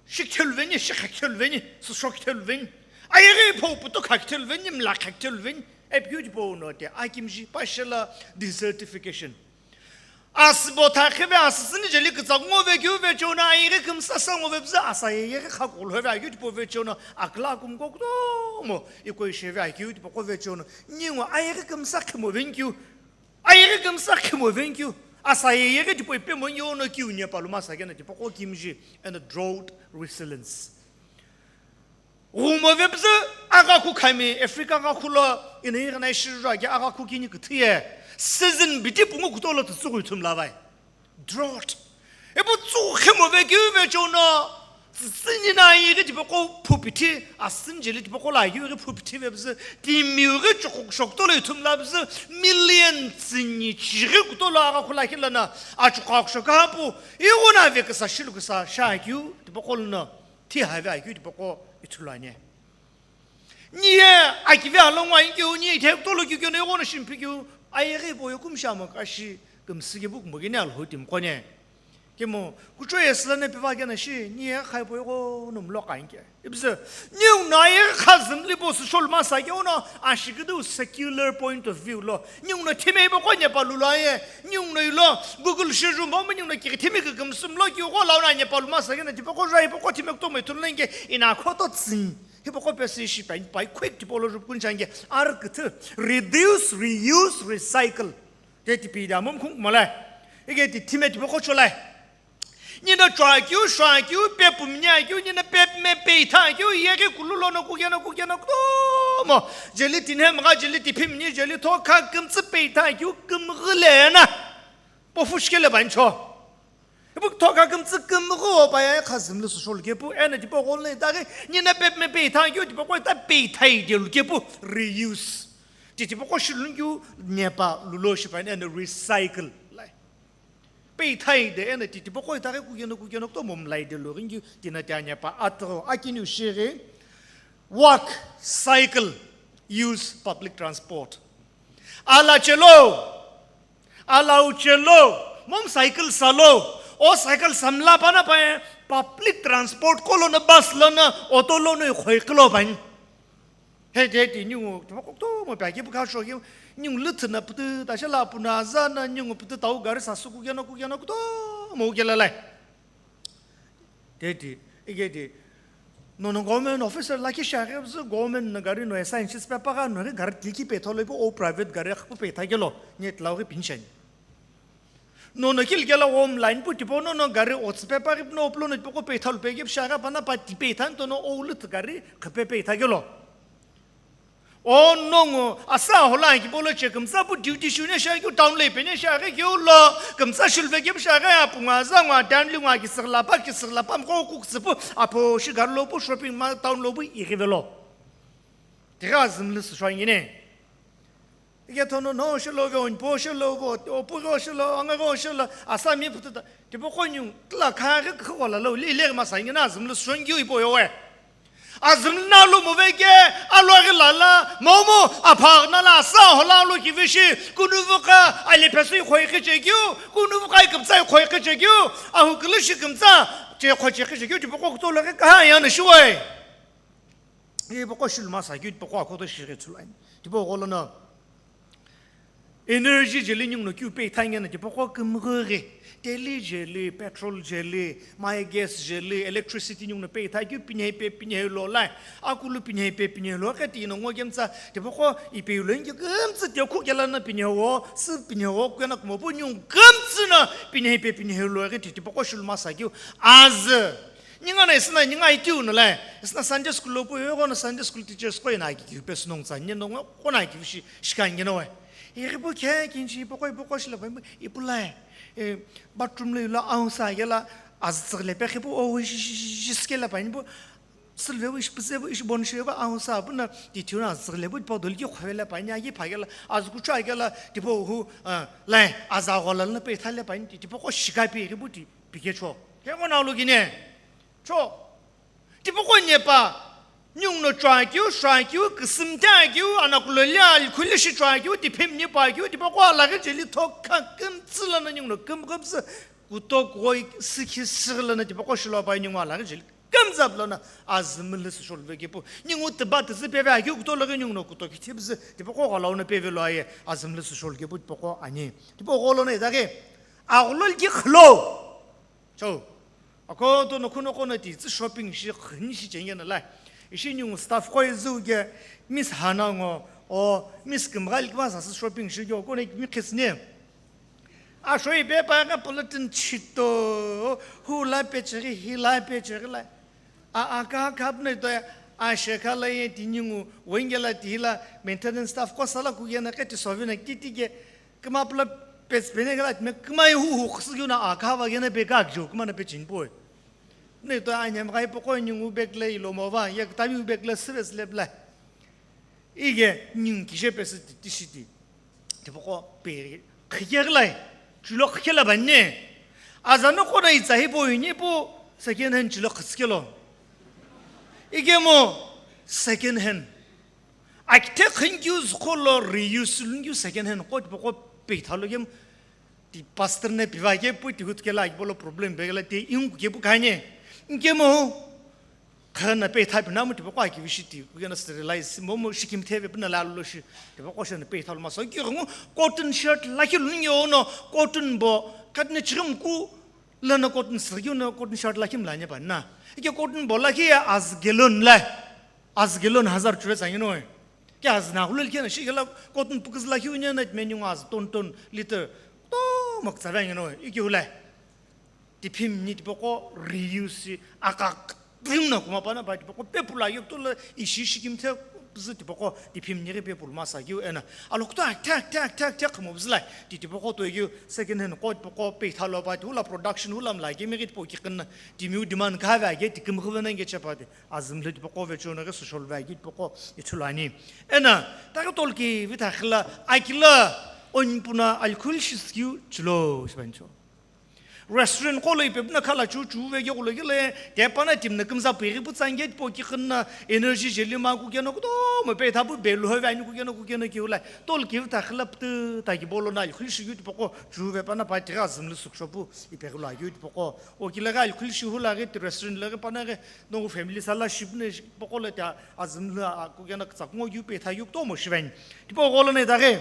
shikthelu veni, shikha kithelu veni, sisho kithelu veni. Ayeghi ipo putu kha kithelu veni, mla kha kithelu veni. Epikeu tipau no te akimji pashela desertification. Asübo thakhive asütsüni jeli kütsa ngove keu vecheo na ayeghi kümsa sa ngove püzü asa ayeghi kha kulhove akeu tipau vecheo na akla kumko kutomo iko isheve akeu tipaqo vecheo na ningu ayeghi kümsa khimo veni keu. Ayeghi kümsa khimo veni keu. Asa ayeghi tipau ipe mo yono keu nyepa lumasa kena tipaqo kimji and drought resilience. Ghumo vepüzü agha khu khami, Africa agha khu lo, ina ighi na ishiru ake agha khu kini küthü ye. Season biti pungu kuto lo tütsüghü ithulu mla vai. Drought. Ipu tsüghü khimo vekeu vecheo no, Tsütsüni na ighi tipaqo phupithi, asüni jeli tipaqo lo aghi ighi phupithi vepüzü, timiu ghi chokhokusho kutolo ithulu mla püzü, million tsüni chighi kutolo agha khula khilana, achokhokusho kapu, ighono ave küsa shilu küsa shi akeu tipaqo lono, thi have akeu tipaqo ithulu ani. Niye akive alongu ainkeu, niye ithe kutolo keu keno ighono shimphikeu, ayeghi ipo yokumshi amo kashi kümsü kepu kumbo keni alhou timiqo ne. Kemu, kucho yesü lana piva kena shi, niye khaipo ighono mlo kainke. Ipüzü, ninguno ayeghi kha zümli po süsholu masa keu no, ashiküdü secular point of view lo. Ninguno thime ipo qo Nepal lo aye, ninguno ilo Google shiru mo, ninguno kighi thime kükümsü mlo keu qo launa Nepal lo masa kena, tipaqo jai ipo qo thime kutomo ithulu nge, ina khoto tsüni. Hipaqo pesü ishi pai, pai quick tipology kunchanghe, arü küthü, reduce, reuse, recycle. Te tipi da mum khung kumala. Ige ti thime tipaqo cholai. Nina chua keu, shua keu, pe pumnia keu, nina pe me peitha keu, yeghi kulu lono kukena, kukena kutomo. Jeli tinhe mga, jeli tiphimni, jeli thokha kümtsü peitha keu, kümghile na. Pofu shikele bancho. Ipu thokha kümtsü kümghu o paya kha zümlu süsholu kepu, ena tipaqo lo itaghi, nina pe me peitha keu, tipaqo ita peithai delu kepu, reuse. Ti tipaqo shilun keu, Nepal lo shipaini, ena recycle. Lai. Peithai de, ena ti tipaqo itaghi kukeno, kukeno, kutomo mlai delu ghingeu, tina tia Nepal atro, akiniu shighi, walk, cycle, use public transport. Ala chelo, Alau chelo, mom cycle salo, o cycle samla pana pae, public transport kolono bus lono, auto lono ikhoi kilo pani. He de ti ningu, to mo pa ki buka sho ki, ningu lüthü na putu, ta shala puna za na ningu putu tau gari sa su kukena, kukena kutomo kela lai. Teti, igeti, nono government officer lakhi shiaghi püzü government na gari no assign shi süpe pagha no ghi gari tilki pe tholo ipu o private gari pu pe thakelo, ni tlau ghi pinshani. Nono kil kela home line pu tipo nono gari o tsüpe paghi no pulo no tipo ko pe thalo pe ghi shiaghi pana pa ti pe than tono o lut gari khape pe thakelo. O nongu, asa hola ki bolo che kümtsa pu duty shu ne sha keu town le pe ne sha ghi keu lo, kümtsa shulve keu sha ghi apu nga za nga town le nga ki sirla pa, ki sirla pa mko ku tsipu, apo shi gar lo pu shopping mall town lo pu i ghi velo. Tiga zimli su shwa ngine. Ige thono no shilo ve on po shilo vo, o pu go shilo, anga go shilo, asa mi putu ta, tipo ko nyu, tla kha ghi kho la lo, le le ma sa ngina zimli su shwa ngiu ipo yo we. Azümlü na lu muveke, aloghi lala, momu, aphagh nala, sa hola lu kivishi, kunuvuka, alipesui khoi kichekyu, kunuvuka ikümtsa khoi kichekyu, ahukülüshi kümtsa, che khoi che kichekyu, tipoko kuto loghi kaha yana shuwai. Ipoko shilma sa kyu, tipoko akoto shighi chulai. Tipoko lono. Energy jeli ninguno keu pe ithangena tipaqo kümghi ghi, teli jeli, petrol jeli, mai gas jeli, electricity ninguno pe itha keu pinhei pe pinhei lo lai, akulu pinhei pe pinhei lo ghi tino ngo kemtsa tipaqo ipe lo ngi kümtsü te khu kela na pinhei wo, sü pinhei wo kena kumo pu ningu kümtsü na pinhei pe pinhei lo ghi tipaqo shulma sa keu azü. Ninga na isna ninga itiu no lai. Isna Sunday school lo pu yo na Sunday school teachers ko ina ki ki pe snong tsa ni no ko na ki shi shika ngi no wai. Iri pu khe kin chi pu ko pu ko shi la pa ipu lai. E, bathroom le la au sa ya la aztsak le pe khipu o shi shi shi ske la pa ni pu silve wish pu se wish bon shi ba au sa pu na ti thiu na aztsak le pu pa dol ki khwe la pa ni agi pa ya la azku cha ya la ti pu hu, a, lai aza go la na pe tha le pa ni ti pu ko shika pi iri pu ti pi ke cho. Ke ko na lo ki ne. Cho. Tipaqo nyepa, ninguno chua keu, shua keu, küsümte keu, anakulo lia, likhuli shi chua keu, tiphemni pa keu, tipaqo alaghi jeli thokha kümtsü lono ninguno kümkümtsü, kuto kugoi sikhi sighi lono tipaqo shilo pa ningu alaghi jeli kümtsü pu lono azümlü süsholu ve kepu. Ningu tiba tizü peve akeu kuto loghi ninguno kuto kithi püzü, tipaqo ghalauno peve lo aye azümlü süsholu kepu tipaqo ani. Tipaqo lono itaghi, aghulol ki khlo. Cho, ako to no khuno kono ti tsi shopping shi khini shi chenge na lai. Ishi ningu staff ko izu ge Miss Hana ngo, o Miss Kimghal kima sa shopping shi ge kono mi khisne. A shoi be pa ga bulletin chito, hu la pe chiri, hi la pe chiri la. A, a ka kap ne to a shekha la ye ti ningu, wenge la ti la maintenance staff ko sala ku ye na ke ti sovina kiti ge. Kima pula pes pene gala me kima hu hu khsu na a ka va gena pe ka jo kima na pe chin poi. Ne to anyam gai poko ningu bag le ilo mo va, ye kitabi bag le serious le bla. Ige ningu kije pesi ti, ti shi ti. Tipaqo pe khikeghlai, chulo khikela banne. Azano koda itsa hipo ini po second hand chulo khitskelo. Ige mo second hand. Akithe khingkyu zukolo reuse lungkyu second hand ko tipaqo pe thalo gem. Ti pastor ne piva ke pu ti hut kela bolo problem begela ti ing ke pu kanye. Inke mo khana pe tha pina mo tipaqo aki vishi ti ku yana sterilize mo mo shikim theve pina la lo shi. Tipaqo shana pe tha lo maso ki ngu cotton shirt la ki lunyo no cotton bo katne chirim ku lana cotton sirgyo no cotton shirt la kim la nya pa na. Ike cotton bo la ki ya az gelon la. Az gelon hazar chuve sangi no. Ke az na hulel kena shi gela cotton pukuz la ki unya na menu az ton ton liter. To mak tsava ngi no. Iki hulai. Tiphim ni tipaqo reuse akak. Bring na kuma pana ba tipaqo pepula yokto la ishi shikim the pzu tipaqo tiphim ni pepul masa ki ena. Alokto tak tak tak tak tak mo bzlai. Ti tipaqo to ki second hand ko tipaqo pe thalo ba ti hula production hula mla ki mi ki tipo ki kinna. Ti miu demand ka va ge ti kim khuvena nge chapa ti. Azimli tipaqo ve chona ke social va ki tipaqo ithulani. Ena ta ka tol ki vita khla akila onpuna alcohol shiskiu chulo shibancho. Restaurant ko lo ipe buna khala chu chu ve ke kulo ke le te pana tim na kimza pe ri putsa nge po ki khinna energy jeli ma ku ke no ku to mo pe tha bu be lo ve ani ku ke no ku ke no ki ulai tol ki ta khlap tu ta ki bolo na khul shi yut poko chu ve pana pa ti ga zim lu suk shopu ipe lo yut poko o ki la ga khul shi hula ge restaurant la ge pana ge no family sala ship ne poko le ta azim la ku ke na tsak ngo yu pe tha yuk to mo shi ven ti poko lo ne ta ge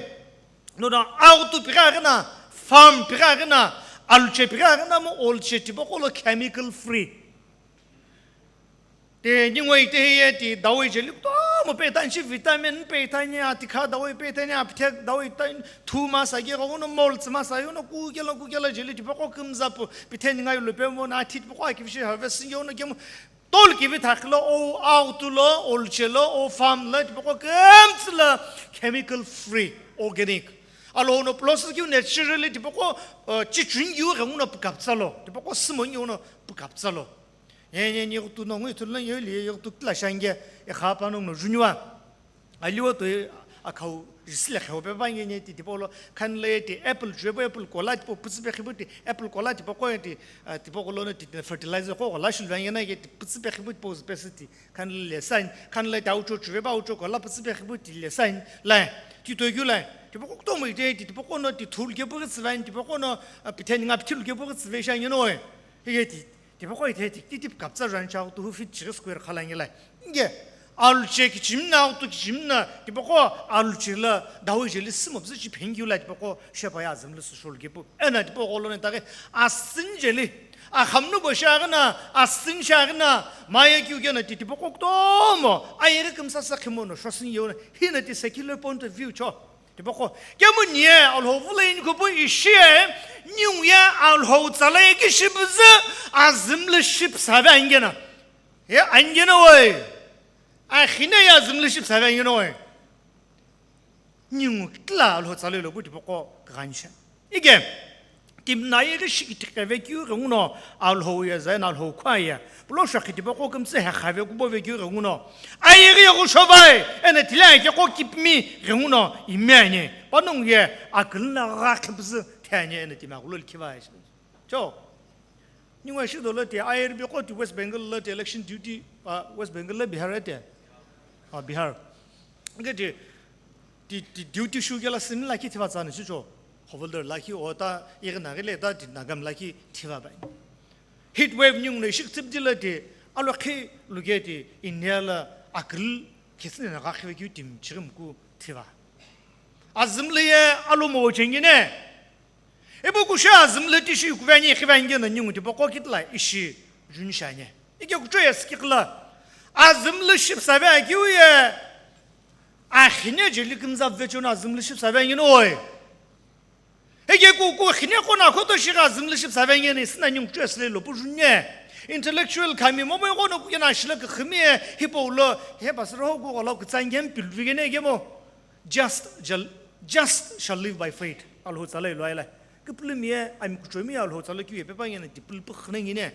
No, no, autu pigha ghina, farm pigha ghina, aluche pigha ghina mo olche tipaqo lo chemical free. Te ningoi te ye ti dawai jeli to mo pe tan chi vitamin pe tan ya ti kha dawai pe tan ya apthek dawai tan thu ma sa ge ghono mol tsma sa yo no ku gelo ku gelo jeli tipaqo kumza pu pithen ngai lo pe mo na thit paqo ki shi harvest yo no gemo Tol kivi thakhi lo, o autu lo, olche lo, o farm lo, tipaqo kemtsü lo chemical free, organic. Alo no plus kiu naturally tipaqo, uh, chichun yu ghengu no pukaptsa lo, tipaqo simon yu no pukaptsa lo. Ye, ye, ni tu no ngui tu lo ye li ye tu la shange, e kha pa no no junyua. Aliwo toi akhau jisile kheu pe ba ngene ti tipolo khanle ti apple jebo apple kola tipo pütsü pe khibu ti apple kola tipo ko ti tipoko lono ti fertilizer ko kola shulu ngena ye ti pütsü pe khibu tipo pesi ti khanle sign khanle ta ucho chuve ba ucho kola pütsü pe khibu ti le sign la ti to gyu la tipoko to mo ite ti tipoko no ti thul ke bu tsvan tipoko no pitheni nga pithul ke bu tsve sha ngeno ye ti Tipaqo ithe tik titip kaptsa ranchau tu fit chiri square khala ngilai. Nge aluche kichimna autu kichimna tipaqo aluche la dawi jeli simo bzu chi phengyu la tipaqo shepa ya azimli sushul gipu. Ena tipaqo lo ne taqe asin jeli. Ahamnu bo shagna asin shagna maya kyu gena ti tipaqo ktomo ayere kimsa sa khimono shosin yona hina ti secular point of view cho. Tipaqo, kemu nie Alhou vula inikhupu ishi e, niu ye Alhou tsala ye kishipüzü azimli shipüsave angena. Ye angena oi. Akhine ye azimli shipüsave angena oi. Niu kila Alhou tsala lo pu tipaqo kaghanisha. Ige, Timna ayeghi shikithiqe vekeu ghenguno Alhou ye zaina Alhou khua ye pulo shokhi tipaqo kümtsü heqha vekubo vekeu ghenguno ayeghi yeghu shovai ena tile akeqo kipimi ghenguno ime ani panongu ye akülüna gha khipüzü the ani ena timi aghulo likhiva. Cho ningu shi dolo ti ayerbi qo ti West Bengal lo ti election duty pa West Bengal lo Bihar ete. Ah, Bihar. Nge ti Ti, ti duty shu kela simi lakhi thiva tsani shicho. Hawaldar lakhi ota igna gile ta ti Nagam lakhi thiva bai. Heat wave nyung no ishik tsip dila ti alo khi luge ti India la akil khisni na gakhi vekyu tim chirim ku thiva. Azimli ye alo mo chengine. Ibu kusha azimli tishi kuveni khiveni na nyung tipaqo kitla ishi juni shanye. Ike kucho ye sikikla. Azimli shipsave akiu ye. Akhine jeli kimza vechona azimli shipsave ngin oi. Ike ku ku khine kona khoto shiga azimli shipsave ngin sina nyung kucho sile lo pujunye. Intellectual kami momo kono ku yana shila khimi hipo lo he basro ku lo kutsangem pilvigene gemo. Just, just shall live by faith. Alhou tsala ilo aila. Kipilimi ye, ami kuchomi ye Alhou tsala kiu ye pepa ngena ti pil pukh na ngine.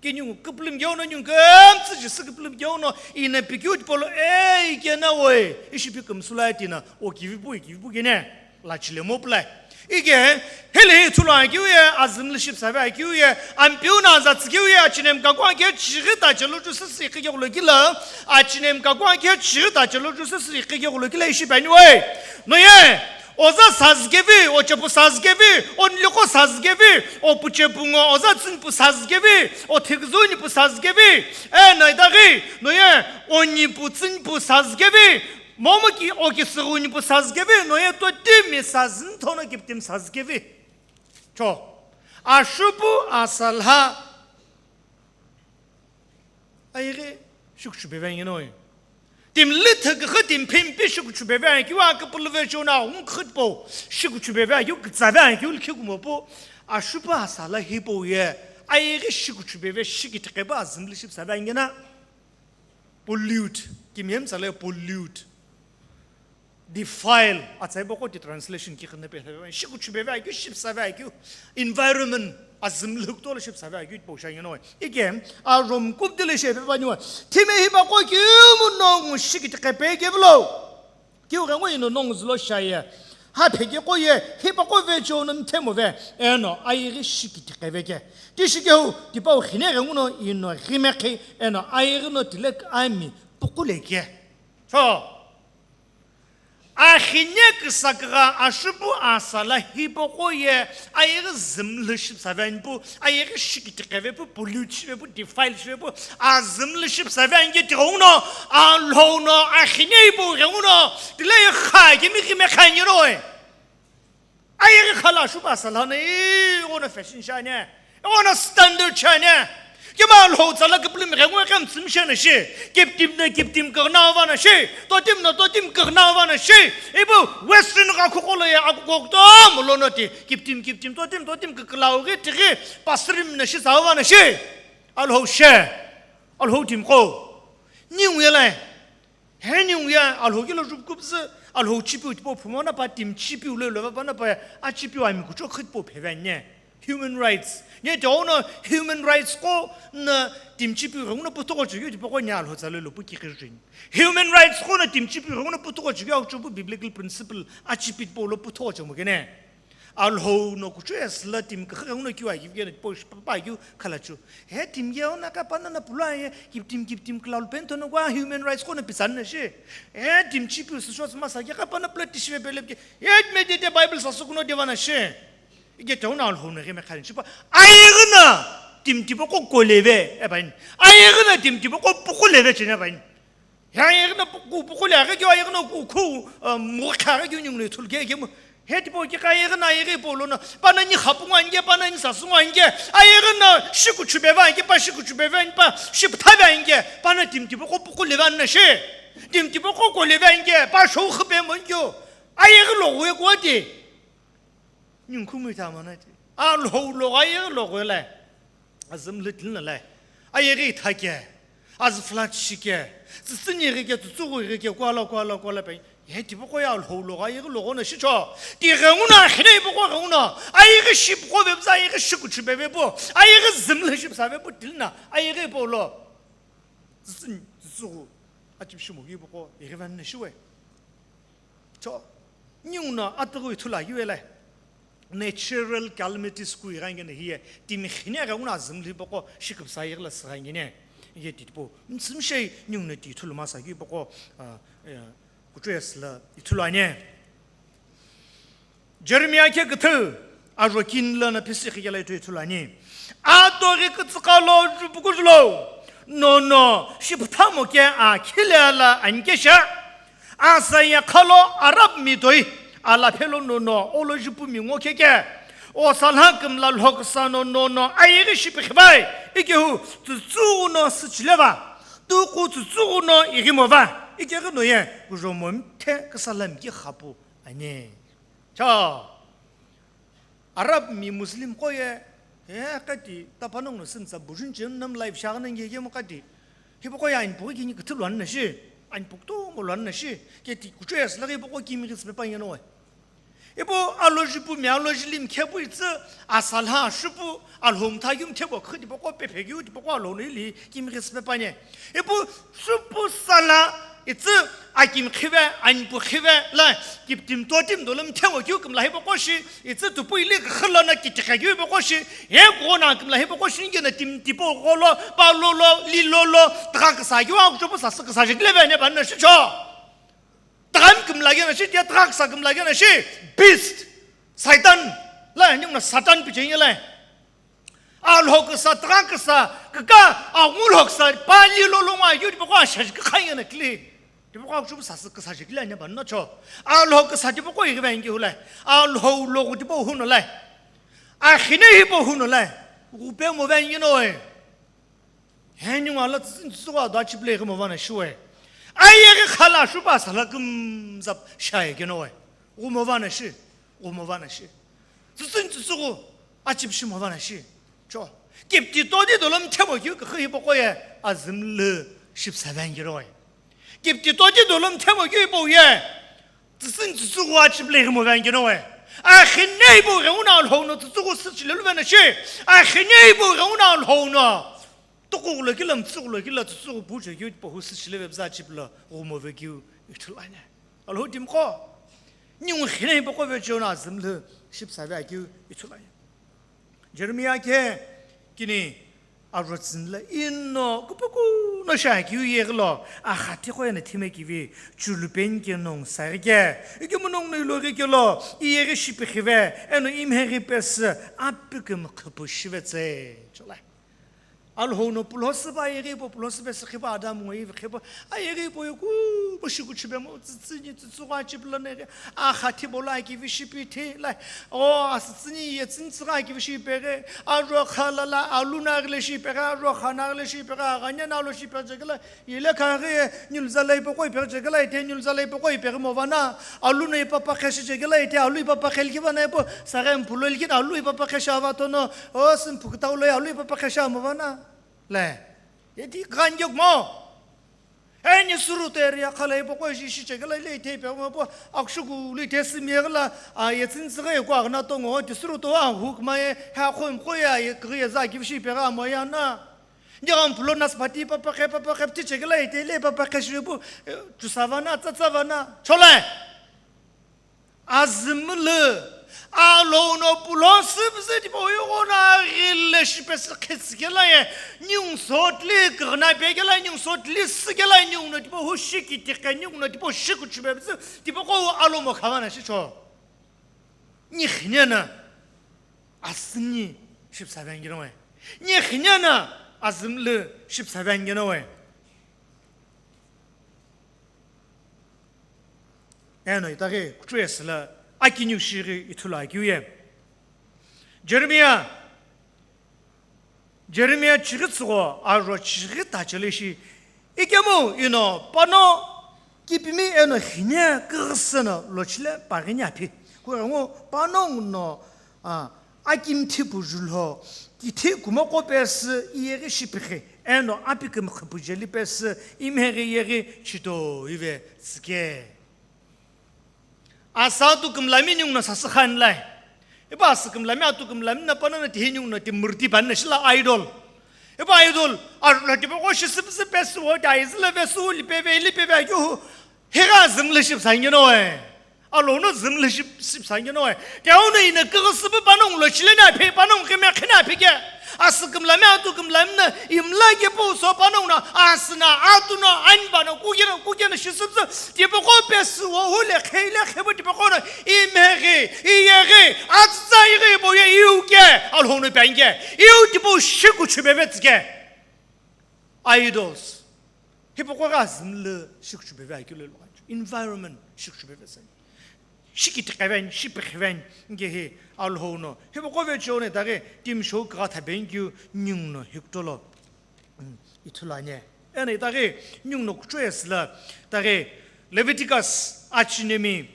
Ke ningu küpülümi keu no, ningu kümtsü jisü küpülümi keu no, ina pikeu tipau lo, ei, kena oi, ishi pi kümsü lo tina, o kivipu, kivipu kene, la chile mo pulai. Ike, hili hi ithulu akeu ye, azümli shipüsave akeu ye, Ampeu no aza tsükeu ye, achinem kakua khe chighi ta chelo ju sisi ikhi keghulo kila, achinem kakua khe chighi ta chelo ju sisi ikhi keghulo kila ishi peni oi. No ye, Oza sazükevi, o chepu sazükevi, o niliko sazükevi, o puchepu ngo oza tsünpu sazükevi, o thiküzü nipu sazükevi, e, naidaghi, no ye, o nipu tsünpu sazükevi, momo ki, o kisüghu nipu sazükevi, no ye, totimi sazünthono kiptimi sazükevi. Cho, ashupu asalha. Ayeghi shikuchupeve angenoi. Timi lithiküxü timi phimpi shikuchupeve akeu, aküpülüve chona ungkhütpo shikuchupeve akeu, kütsave akeu likhi kumopu. Ashupu asala hipau ye. Ayeghi shikuchupeve shikitiqepu azümli shipüsave angena. Pollute. Kimiyemi tsala ye pollute. Defile, atsai boko ti translation ki khana pe, shikuchupeve akeu, shipüsave akeu, environment, azümli huktola shipüsave akeu, po sha ngeno. Ike, a Rom kup dile shepe pa niwa. Timi hipaqo keu mu no ngu shikitiqepe kevilo. Keu ghengu ino no ngu zulo shaye. Ha pheke qoye, hipaqo ve chou no mthemove, eno, ayeghi shikitiqeve ke. Tishikeu, tipau khine ghengu no ino ghimekhi, eno, ayeghi no tilek ami, pukule ke. So, Axine küsakügha ashupu asala hipaqo ye, ayeghi zümlü shipüsave ani pu, ayeghi shikitiqeve pu, pollute shive pu, defile shive pu, azümlü shipüsave ani ke tighenguno, Alhou no axine ipu ghenguno, tile ye kha kimi kimi kha ani noi. Ayeghi khala ashupu asala no, e, ono fashion shani. Ono standard chene. Kima Alhou tsala küpülümi ghengu kemtsümshe na shi. Kiptim na kiptim kagna va na shi. Totim na totim kagna va na shi. Ipu Western gha khuqolo ye akuko kutomo lono ti. Kiptim, kiptim, totim, totim kaklau ghi tighi. Pasrim na shi sa va na shi. Alhou she. Alhou timqo. Ningu ye lai. Heni nguya Alhou kelo jupkupzü, Alhou chipiu tipau phumona pa timi chipiu lo lo pa na pa a chipiu ami kucho khitpo phevene. Human rights. Nye te ono human rights ko na timi chipiu rongna puthoko chugyo tipaqo nya Alhou tsalo lo pu ki kirjin. Human rights ko na timi chipiu rongna puthoko chugyo au chupu biblical principle a chipi tipau lo puthoko chumukene. Alhou no kuchu esla timi kha no kiu ai kiu po pa kiu khalachu. He timi ye ona ka pana na pulai ye kiptim kiptim klau pen tono kwa human rights ko na pisan na shi. He timi chipiu su shos masa ke ka pana pula tishive bele ke. He me de de Bible sa sukuno de vana shi. Ike tau na Alhou no reme khan chipa. Ai gna timi tipo ko koleve e bain. Ai gna timi tipo ko pukuleve chine bain. He ayeghi na puku, puku le aghi keu ayeghi na ku, ku, uh, mukha aghi keu ningu le thulu keu kemu. He tipau ki ka ayeghi na ayeghi polo na, pana ni khapu ngwa nge, pana ni sasu ngwa nge. Ayeghi na shikuchupeve ange, pa shikuchupeve ange, pa shipthave ange. Pana timi tipaqo puku le van na she. Timi tipaqo ko le van nge, pa shou khipe mo nge. Ayeghi lo gwe ko ti. Ningu khumu ita mana ti. Alhou lo ayeghi lo gwe le. Azümlü tilina lai. Ayeghi ithake. Azü flat shike. Tsütsü nighi ke, tsütsü ghu ighi ke, kuala, kuala, kuala pe. Ye tipaqo ye Alhou lo ayeghi lo na shicho. Tighengu na khine ipaqo ghengu na. Ayeghi shipqo ve bza, ayeghi shikuchupeve po. Ayeghi zümlü shipüsave po tilina. Ayeghi polo. Tsütsü, tsütsü ghu. Achip shimo ipaqo. Yeghi van na shiwe. Cho, ningu no atughu ithulu akeu ye le. Natural calamities ku ighi angena hiye, timi khine ghengu no azümlü hipaqo shiküpüsa ayeghi la sü angene. Ye ti tipau, mtsümshei ningu no ti ithulu masa keu hipaqo, ah, eh, kuchu esla ithulu ani. Jeremiah ke küthü, ajo kini lono pisi khikela ithulu ani. Atughi kütsüqa lo jupuku julo, nono, shipüthamo ke a khile ala anike sha. Asaya khalo Arab mi toi, ala phelo nono, olo jupumi ngo keke. Osalha kümla lhoksa no nono, ayeghi shipükhivai, ikehu, tsütsü no süchileva, tuku tsütsü no ighimova, ikeghi no ye, kujomo mthe küsala miki khapu ani. Cha. Arab mi Muslim qo ye, he, qati, tapanong no sünsa, bujun chen nam life shagna nge kemu qati. Hipaqo ye anipughi kini küthü luan na shi, anipughi kutomo luan na shi, keti kucho ye sülaghi hipaqo kimi ghi tsüpe pa ngeno we. Ipu aloji pu mi aloji limkhe pu itsü asalha shupu Alhou mtha keu mthe pu khü tipaqo pephe keu tipaqo Alhou no ili kimighi süpe püani. Ipu shupu sala itsü akimkhive, anipukhive la kiptimi totimi dolo mthe ngo keu kümla hipaqo shi, itsü tupu ili khülo no kitikha keu hipaqo shi, ye kughona kümla hipaqo shi, nge no timi tipau gholo, pa lolo, li lolo, tügha küsa keu akucho pu sasü küsa jikile ve ne pano shicho. Tüghami kümla kena shi, tiye tügha küsa kümla kena shi, beast, Satan, la, ningu no Satan picheni la. Alhou küsa, tügha küsa, küka, angu lhou küsa, pa li lolo ngo ayu tipaqo ashaji kükha yena kili. Tipaqo akuchupu sasü küsa jikile anya pano cho. Alhou küsa tipaqo ighive angi hu la. Alhou logu tipaqo hu no la. Akhine hipaqo hu no la. Ghupe mo ve angi no e. He ningu ala tsütsüni tsütsüghu ado achipülo ighi movana shi we. Ayeghi khala shupa sala kümzap shaye keno we. Ghu movana shi, ghu movana shi. Tsütsüni tsütsüghu achipishi movana shi. Cho. Kipti todi dolo mthe mo keu kükhü hipaqo ye azümlü shipsa ve angi ro we. Kipti todi dolo mthe mo keu hipaqo ye tsütsüni tsütsüghu achipülo ighi mo ve angi no we. Akhine hipaqo ghenguno Alhou no tsütsüghu süchile lu ve na shi. Akhine hipaqo ghenguno Alhou no tuqughulo kila, mtsüghulo kila, tsütsüghu puche keu tipaqo hu süchile ve püzü achipülo ghu mo ve keu ithulu ani. Alhou timiqo, ningu khine hipaqo ve cheo no azümlü shipsa ve akeu ithulu ani. Jeremiah khe kini arotsünla ino kupuku no shi akeu yeghi lo, axathi qo eno thime kivi chulu peni ke nongu saghi ke, ikemu nongu no iloghi kelo, iyeghi shipikhive, eno imheghi pesü apikümkhüpu shivetse. Chula. Alhou no pulo süpa ayeghi hipau, pulo süpe sükhipa Adam ngo ivi khipa, ayeghi hipau ye kumo shikuchube mo, tsütsüni tsütsüghu achipülo neghi, axathi bolo akivi shipithi la, o asütsüni yetsüni tsügha akivi shipeghi, arokha lala, alu naghile shipeghi, arokha naghile shipeghi, aghanya nalo shipeghi chekela, yile khaghi ye, nyuluza la ipaqo ipeghi chekela ite, nyuluza la ipaqo ipeghi movana, alu no ipapakhe shi chekela ite, alu ipapakhe likhi vana ipu, saghe mphulo likhi alu ipapakhe shi avato no, o sümphu kütau lo ye alu ipapakhe shi amovana. Le, yeti ghanjok mo. Eni suruto area khala ipaqo ishi ishi chekela ile ite ipeghi mo pu, akushuku lu ite simi yegila, a, yetsüni tsüghi ye ku aghüna tongo, ti suruto a hu kma ye, ha kho mkho ya, ye kighi ye za kivishi ipeghi amo ya na. Nigha mphulo nasphati papakhe, papakhe pti chekela ite, le papakhe shipu, e, chusavana, tsatsavana, chole. Azümlü, Alhou no pulo süpüzü tipaqo yeghono aghile shipesü khetsükela ye, ningu sotli kighi na pekela, ningu sotli sükela, ningu no tipaqo hu shikiti khe, ningu no tipaqo shikuchube püzü, tipaqo hu alomo khavana shicho. Ni khine na asüni shipsa ve angi no we. Ni khine na azümlü shipsa ve angi no we. Eno itaghi kuchou yesü la akiniu shighi ithulu akeu ye. Jeremiah, Jeremiah chighi tsügho aro chighi tachele shi ikemu ino pano kipimi eno hine kighisü no lochile paghini aphi. Kughengu panongu no, a, akimthi pujulho, kithi kumoqo pesü iyeghi shipikhi, eno apikümkhü pujeli pesü imheghi yeghi chito ive tsüke. Asa atu kümlami ningu no sasü khan lai. Ipa asü kümlami atu kümlami na pano na tihi ningu no ti murti pan na shila idol. Ipa idol, a, lo tipaqo shi süpüzü pesü wo, ta izü le pesü wo, lipe ve, lipe ve, yu hu. Higa zümlü shipsa angi no e. Alhou no zümlü ship-, shipsa angi no e. Tiau no ino kighi süpü panongu lochile na phe, panongu kime khina phe ke. Asü kümlami atu kümlami na imla ke pu so panongu na asü na atu no ani pano kuke no kuke no shi süpüzü tipaqo pesü wo hu le khei le khepu tipaqo no imheghi, iyeghi, atsütsa ighi pu ye iu ke, Alhou no pe angi ke. Iu tipaqo shikuchube ve tsüke. Idols. Hipaqo ghi azümlü shikuchube ve akeu lo lo. Environment shikuchube ve se. Shikiti qheven, shipikhiven, nge hi Alhou no. Hipaqo ve cheo no itaghi timi shou kigha thaben keu ningu no hikutolo. Mm, ithulu ani. Eno itaghi ningu no kuchou yesü la, itaghi Leviticus achinemi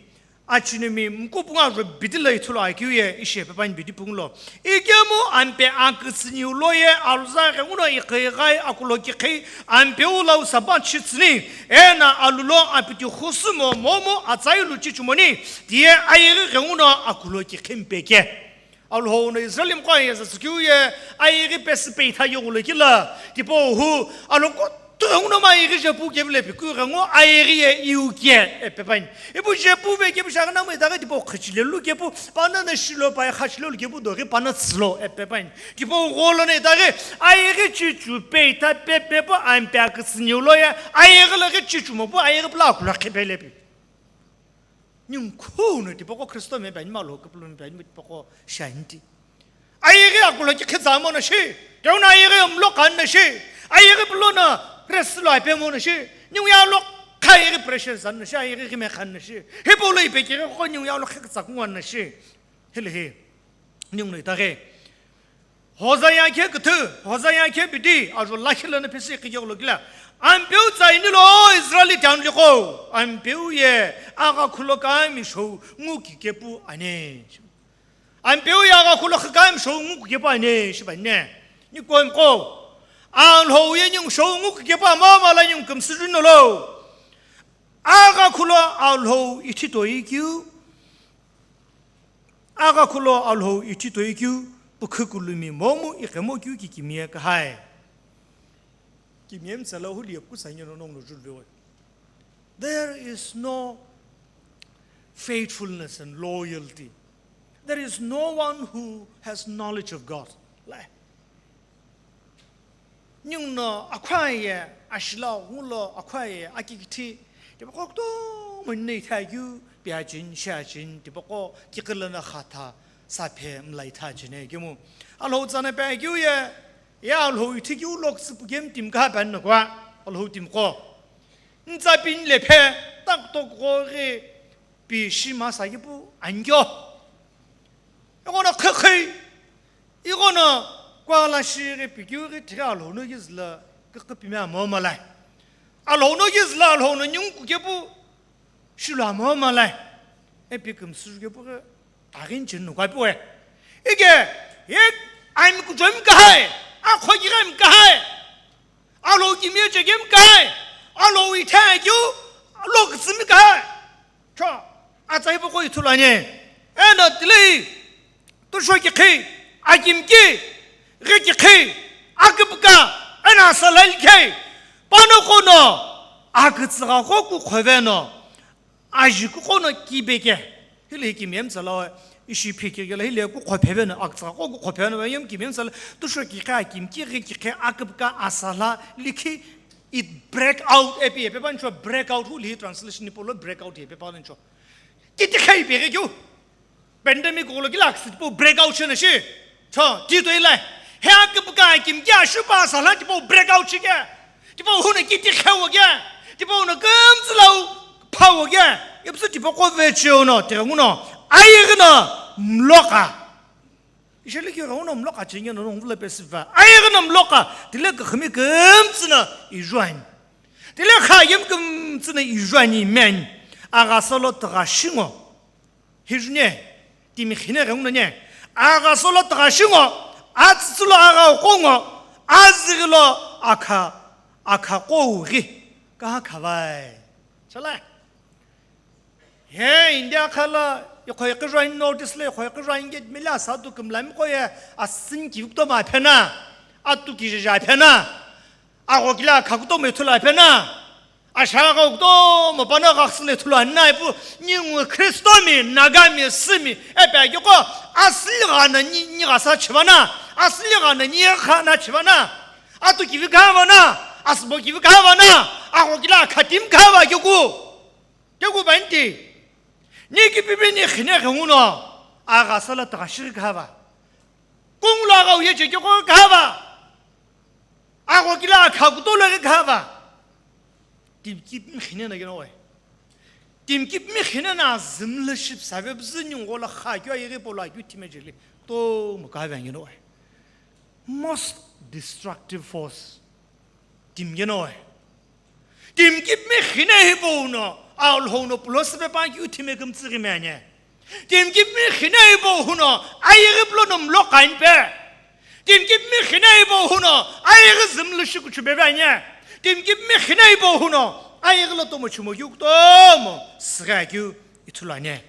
Achinumi mkupungu ajo bidi lo ithulu akeu ye ishi ipepani bidi pungu lo. Ikemu ampe akütsüniu lo ye aluza ghenguno iqighi ghi akulho kikhi ampeu lau Sabbath shitsüni, eno alu lo apiti khusumo momu atsai lu chichumoni, tiye ayeghi ghenguno akulho kikhi mpeke. Alhou no Israel mqo ye zazükeu ye ayeghi pesü peitha yeghulo kila, tipau hu, alhou kutu ghenguno ma ayeghi jepu kevile pikeu ghengu ayeghi ye iu ke, ipepani. Ipu jepu ve kepu shaghi namu itaghi tipau khachile lu kepu, pana na shilo pa ye khachile lu kepu doghi pana tsülo, ipepani. Tipau gholo na itaghi ayeghi chichu peitha pepe pu ampe akütsüniu lo ye, ayeghi lo ghi chichu mopu, ayeghi pula akulho kipele pi. Ningu khuno tipaqo Kristo me peni malo, kipulu me peni tipaqo shanti. Ayeghi akulho kikhi tsa mono shi, teuna ayeghi mlo kan na shi, ayeghi pulo na rest lo ape mono shi, ningu ya lo kha ayeghi pressure zan na shi, ayeghi kime khan na shi. He pulo ipe kighi ko ningu ya lo khik tsa kungwan na shi. Hele he. Ningu no itaghi. Hosea khe küthü, Hosea khe bidi, ajo lakhi lono phesi iqi yeghulo kila. Ampeu tsa inilo Israeli town liqo, ampeu ye agha khulo kami shou ngu kikepu ani. Ampeu ye agha khulo kami shou ngu kikepu ani, shibane. Ni koim ko. Alhou ye ningu shou ngu kikepu ama mala ningu kümsüjü nolo. Agha khulo alhou ithi toi keu. Agha khulo alhou ithi toi keu, pukhu kulumi momu iqemo keu ki kimiye kahai. Kimiye mtsala huli epku sanyo no nong no jul vewe. There is no faithfulness and loyalty. There is no one who has knowledge of God. Lai. Ningu no akhwaye, ashila ngulo akhwaye, akikithi, tipaqo kutomo nei thakeu, piachin, shiachin, tipaqo kikilana khatha, saphe, mlai thachine, kemu. Alhou tsana pe keu ye, ya alhou ithi keu lok sipu kem tim kaha pan no kwa, alhou tim ko. Ntsa pin le phe, tak tok ko ghi, pi shi masa kipu ankyo. Ighono khekhe, ighono kwala shi ghi pikeu ghi thighi alhou no ghi zila kikhi pime amo malai. Alhou no ghi zila alhou no nyungu kukepu shilo amo malai. Epi kümsüjü kepu ghi taghin chin no kwa piwe. Ike, ye aimi kuchomi kahai, akho kighami kahai. Alhou kimiye chekemi kahai, alhou ithai keu, alhou kütsümi kahai. Cho, atsa hipaqo ithulu ani. Eno tilei, tusho kikhi, akimki, ghi kikhi, akipika, eno asala likhi, pano kono, akütsügha qo kukhove no, aji kuqo no kibeke. Hile hi kimiye mtsala ishi phikigela hile kukhove no, akütsügha qo kukhove no, yem kimiye mtsala, tusho kikhi, akimki, ghi kikhi, akipika, asala likhi, it break out, epi, epi pancho break out, huli translation ni polo break out, epi pancho. Kiti khai pe keu. Pandemic ko lo kila aksi po break out shena shi. Cho, ti to ilai. He akipika akimki ashupa asala tipo break out shike. Tipo huna kiti khawo ke. Tipo huna kümtsülau phawo ke. Ipsu tipo ko ve chio no, te nguno. Ai gno mloka. Ishele ki rong no mloka chinge no rong vula pesiva. Ai gno mloka, tile khami kümtsü na ijuani. Tile kha yem kümtsü na ijuani men. Aga solo tga shingo. Hijune, timi khine rong no ne. Aga solo tga shingo, atsülo aga kongo, azigilo akha, akha kouri. Ka khavai. Chala. He India khala, ikhoi qi join notice le, ikhoi qi join gate mila sa tu kümlami ko ye, asin ki kutomo aphena, atu ki jeje aphena, agho kila kha kutomo ithulu aphena, asha gha kutomo pana gha khsile ithulu anna ipu, ningu Kristo mi, Naga mi, Simi, epe ki ko, asili gha na ni, ni gha sa chivana, asili gha na ni kha na chivana, atu ki vi kha vana, asbo ki vi kha vana, agho kila kha tim kha va ki ku. Teku banti, ni ki pipi ni khine khenguno, aga sala tga shiri khava. Kung lo aga uye che kyoko khava. Ago kila kha kuto lo khava. Tim ki mi khine na gino. Tim ki mi khine na zimla ship save bzini ngola kha kyo ayege pola kyo time jeli. To mo khava ngino. Most destructive force. Tim geno. Timi kipimi xine hipau no, Alhou no pulo süpe pa keu thime kümtsü ghime ani. Timi kipimi xine hipau no, ayeghi pulo no mlo kanipe. Timi kipimi xine hipau no, ayeghi zümlü shi kuchupeve ani. Timi kipimi xine hipau no, ayeghi lo tomo chimo keu kutomo, süghi akeu ithulu ani.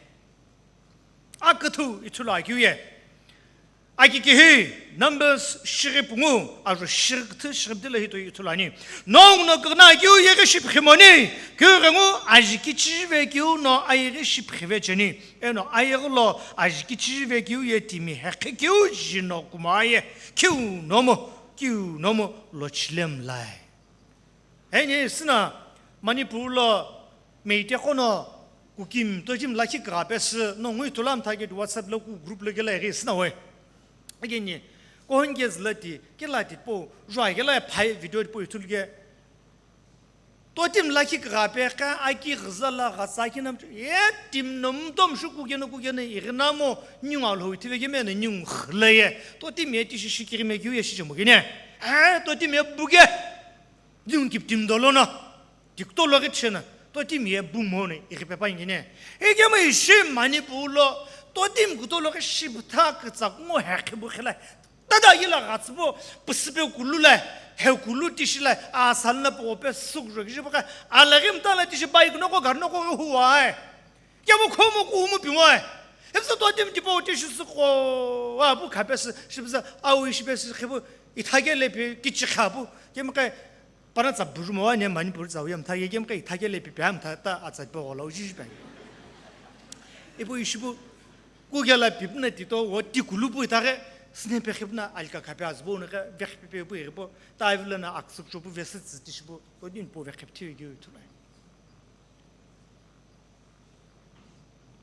Aküthü ithulu akeu ye. Aki kihi, Numbers shighi pungu, ajo shighi küthü shighi piti lo hi toi ithulu ani. Nongu no kükna akeu yeghi shiphi moni, keu ghengu ajiki chijive keu no ayeghi shiphive cheni. Eno ayeghi lo ajiki chijive keu ye timi heqhi keu jino kumaye, keu nomu, keu nomu lo chilem lai. Eni sina Manipur lo Meiteqo no Kukim Totim lakhi kugha pesü no ngui thulam thake WhatsApp lo ku group lo kela iri sina we. Ageni kohon ke zila ti kela ti po jua kela phai video po ithulu ke. Totim lakhi kugha pe ka aki ghizala ghatsa kinam ye tim nom tom shu kukeno kukeno iri namo nyung Alhou ithive kemeno nyung khleye. Totim ye ti shi shikiri me keu ye shi chemo kine. Eh, Totim ye buke. Jung kiptim dolo no, tikto lo ghi chena, Totim ye bu mo ne, ighi pepa ingine. Ege mo ishi Manipur lo, Totim kuto lo ghi shibtha kütsa ngo he khibu khila. Tada yila ghatsbo, pisipe kulu la, he kulu tishi la, a salna po pe suk jo ghi jibo ka, a la ghi mta la tishi bike no ko, gar no ko ghi huwa ai. Kemu khomu kumu pingwa. Hepsa Totim tipo tishi suko, wa bu khape shi, shibza, awi shipe shi khibu, ithake le pe, kichi khabu, kemu kai, Pana tsa buju mo ne Manipur tsa uyam tha yegem kai tha kele pipi am tha ta atsa pe gola uji ji pen. Ipu ishipu ku gela pipna tito wo ti kulupu ita ke sne pe khipna alka khape azbo ne ke vekh pipe pu iripo ta avila na aksuk chopu vese tsi tishipu ko din po vekh pthi gi utulai.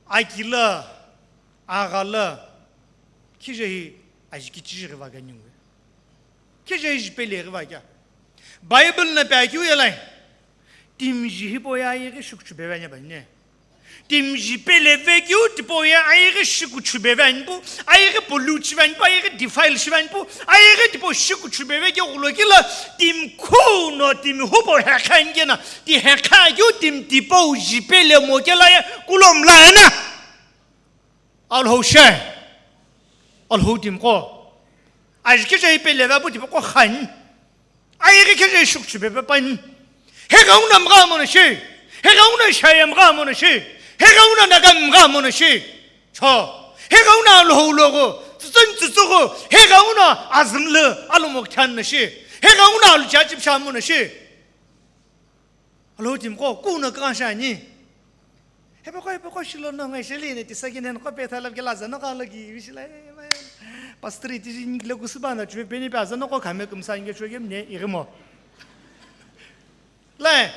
Akila, aghala, khije hi ajiki chiji ghiva ganingwe. Khije hi jipele ghiva kya. Bible na pe akeu yelai. Timji hipau ye ayeghi shikuchu beveni bani. Timji pele vekeu tipau ye ayeghi shikuchu beveni pu, ayeghi pollute shiveni pu, ayeghi defile shiveni pu, ayeghi tipau shikuchu bevekeu ghulo kila, tim khu no tim hupo hekhen kena, ti hekha keu tim tipau jipele mo kela ye kulom la ena. Alhou she. Alhou tim ko. Ajiki je ipele va pu tipau ko khan. Ayeghi khe je shuk chibe pe pani. He gauna mga mono shi. He gauna shaya mga mono shi. He gauna naga mga mono shi. Cho. He gauna Alhou logo. Tsutsun tsutsugo. He gauna azimle alomok chan na shi. He gauna alu chachip sha mono shi. Alhou tim ko kuna ka sha ni. Hepeko, hepeko shilo no ngai sheli ne ti second hand ko pe thala ke la zano ka lo ki vishila. Pastor ti ni le kusuba na chue pe ni pe zano ko kame kumsa nge chue gem ne irimo. Le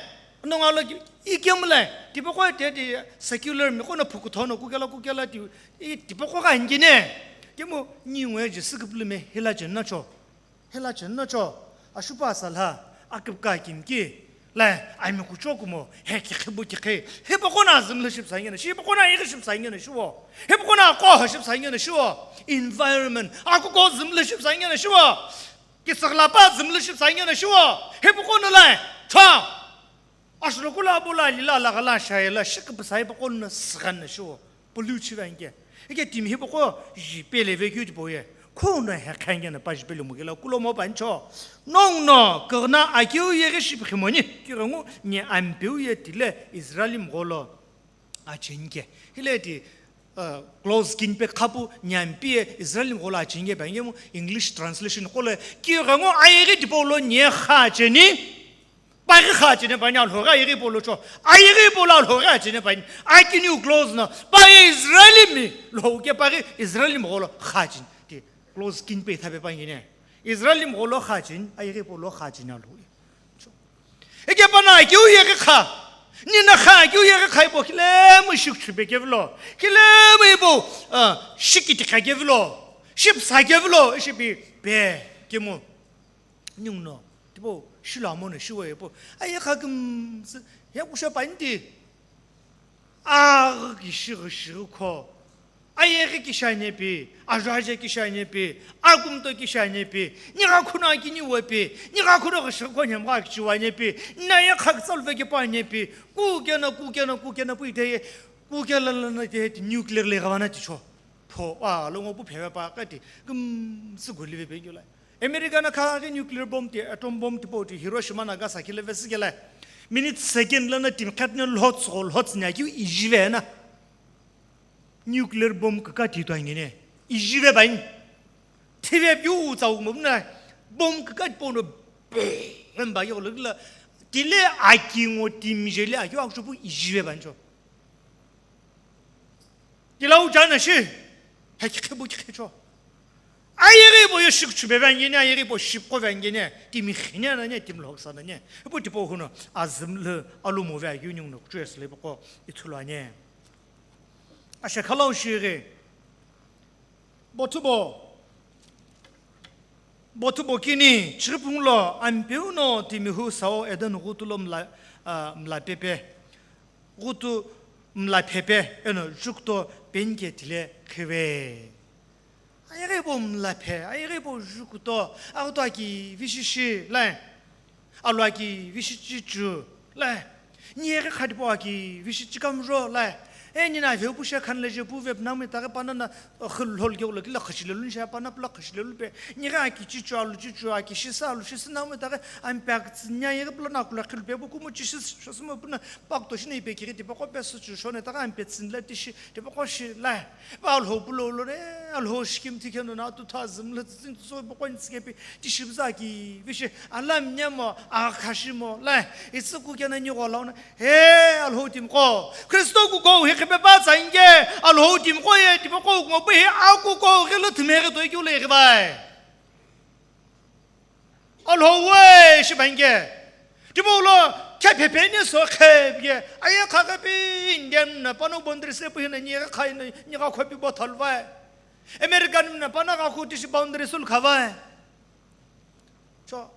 no nga lo ki ikem le ti peko te ti secular mi ko no phuku thono ku kela ku kela ti ti peko ka ngi ne. Kemo ni ngwe je sikuplu me hila chen na cho. Hela chenna cho, ashupa salha, akipka kimki, lai, ami kucho kumo, he kikhibu kikhi, he pokona zimliship sangena, shi pokona iriship sangena shuo, he pokona kohoship sangena shuo, environment, akuko zimliship sangena shuo, kisagla pa zimliship sangena shuo, he pokona lai, cha. Ashulokula bula lila lagala shayela shikipsai pokon sghan shuo. Polu chivanke. Ike timi hipoko jipele vekeu tipoye. Khona he khangena pa jipele mukela kulo mo pancho. Nong no kona akeu yeghi shipkhimoni. Kirangu ni ampeu ye tile Israel mgolo. Achinke. Hile ti uh, close kinpe khapu nyampi ye Israel mgolo achinke pa ngemu English translation kole kirangu ayeghi tipolo nye kha cheni. Paghi kha chene pani Alhou ghi ayeghi polo cho. Ayeghi polo Alhou ghi chene pani. Akiniu close na. Paye Israel mi lo ke paghi Israel mi golo kha chene. Ti close kin pe thape pani ne. Israel mi golo kha chene, ayeghi polo kha chene Alhou. Cho. Eke pana akeu yeghi kha. Ni na kha akeu yeghi kha ipo kile mu shik chupe kevlo. Kile mu ipo, ah, shikiti kha kevlo. Ship sa kevlo, shipi pe kemu. Ningu no, tipau, shilo amo no shiwe pu. Aye kha kümsü, ya kusha panti. Aghi kishighi shighi kho. Ayeghi kishi anepi, ajaje kishi anepi, akumto kishi anepi, nigha khuno akiniwepi, nigha khuno ghashighi konyamgha akichiwa anepi, naye khakitsa luve kepu anepi, kukena, kukena, kukena pu iteye, kukela lana iteye ti nuclear le ghavana ticho. Pho, wa, lo ngo pu pheve pa kati, gum, suguli ve pe gyola. America na kha ghi nuclear bomb ti, atom bomb ti po ti Hiroshima, Nagasaki le vesi gela. Minute second lana timi khat ne lhots go, lhots nya kiu ijive na. Nuclear bomb kaka ti to angene. Ijive bain. Thive piu tsau mo na. Bomb kaka ti po no. Bam ba yo lo la. Tile aki ngo timi jele aki wa shupu ijive bain cho. Tilau jana shi. Haki khebu khecho. Ayeghi bo yo shikchu be vangene, ayeghi bo shipko vangene, timi khine na ne, timi lhoksa na ne. Ipu tipo huno, azim le, alumo ve ayu nyung no kuchu esle boko, ithulo ane. Ashe khalau shighi. Bothubo. Bothubo kini, chiripung lo, ampeu no, timi hu sao, eden ghutu lo mla, ah, mla pepe. Ghutu mla phepe, eno, jukto penke tile khive. Ayeghi bo mla phe, ayeghi bo jukuto, aghuto aki vishishi, lai. Alu aki vishichichu, lai. Ni yeghi khadipo aki vishichikamjo, lai. E, ni na veu pushe khanle je pu vep nami taghi pana na, khil lhol geu lo kila khashile lun sha pana pula khashile lun pe. Ni ghi aki chichu, alu chichu, aki shisa, alu shisa nami taghi, ampe aki tsinya yeghi pula na kula khil pe bu kumu chishi shosuma puna pakto shina ipe kiri tipaqo pe suchu shone taghi ampe tsinle tishi, Tipaqo shi lai, pa Alhou pulo lo re, Alhou shikim tikhe no na tu tha zim le tsin tu so tipaqo ni tsike pi, ti shibza ki, vishi, alam nyemo, a khashimo, lai, itsu ku kena ni go launa, he, Alhou timqo, Kristo ku go hi khipe pa tsa inge, Alhou timqo ye, tipaqo ku ngo pe hi, a ku go hi lo thime ghi to ki u le ghi bai. Alhou we, shibange. Tipau lo, khe phepeni so khe bie. Aye kha khe pi Indian na pano boundary se pu hina ni kha ni, ni kha khopi bo thalvai. American na pana kha khu tishi boundary sul khavai. Cho.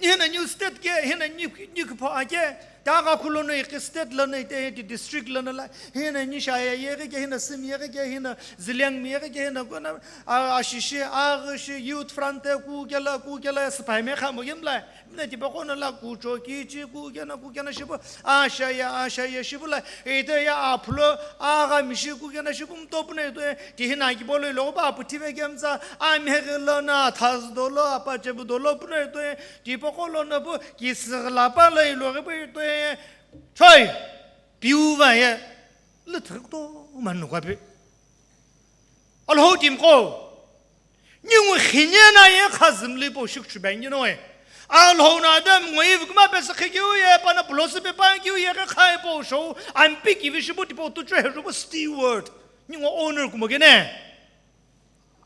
Ni hina new state ke, hina ni, ni pho ake. Ta kha khu lono iki state lono ite, ite district lono la. Hina ni shaya yeghi ke, hina sim yeghi ke, hina Zeliang mi yeghi ke, hina kona, a, ashishi, aghishi, youth front te, ku kela, ku kela, sipai me kha mo yem la. Mina tipaqo na la, ku cho ki chi, ku kena, ku kena shipu, ashaya, ashaya shipu la, ite ya aphulo, agha mishi, ku kena shipu mto pune to, ti hina ki bolo lo ba pu tive kemza, a mheghi lono, thaz dolo, apa chebu dolo pune to, tipaqo lono pu, ki sigla pa lo ilo ghi pu to, Choi, piu va ye, le thik to manu kwa pi. Alhou timqo, ningu khine na ye khazim li po shik chu ben you know e. Alhou na Adam ngo Eve kuma pe sakhi kiu ye, pana pulosi pe pa kiu ye, kha khai po show, ampi ki vi shibu tipo tu chu he rubo steward. Ningu owner kumo gene.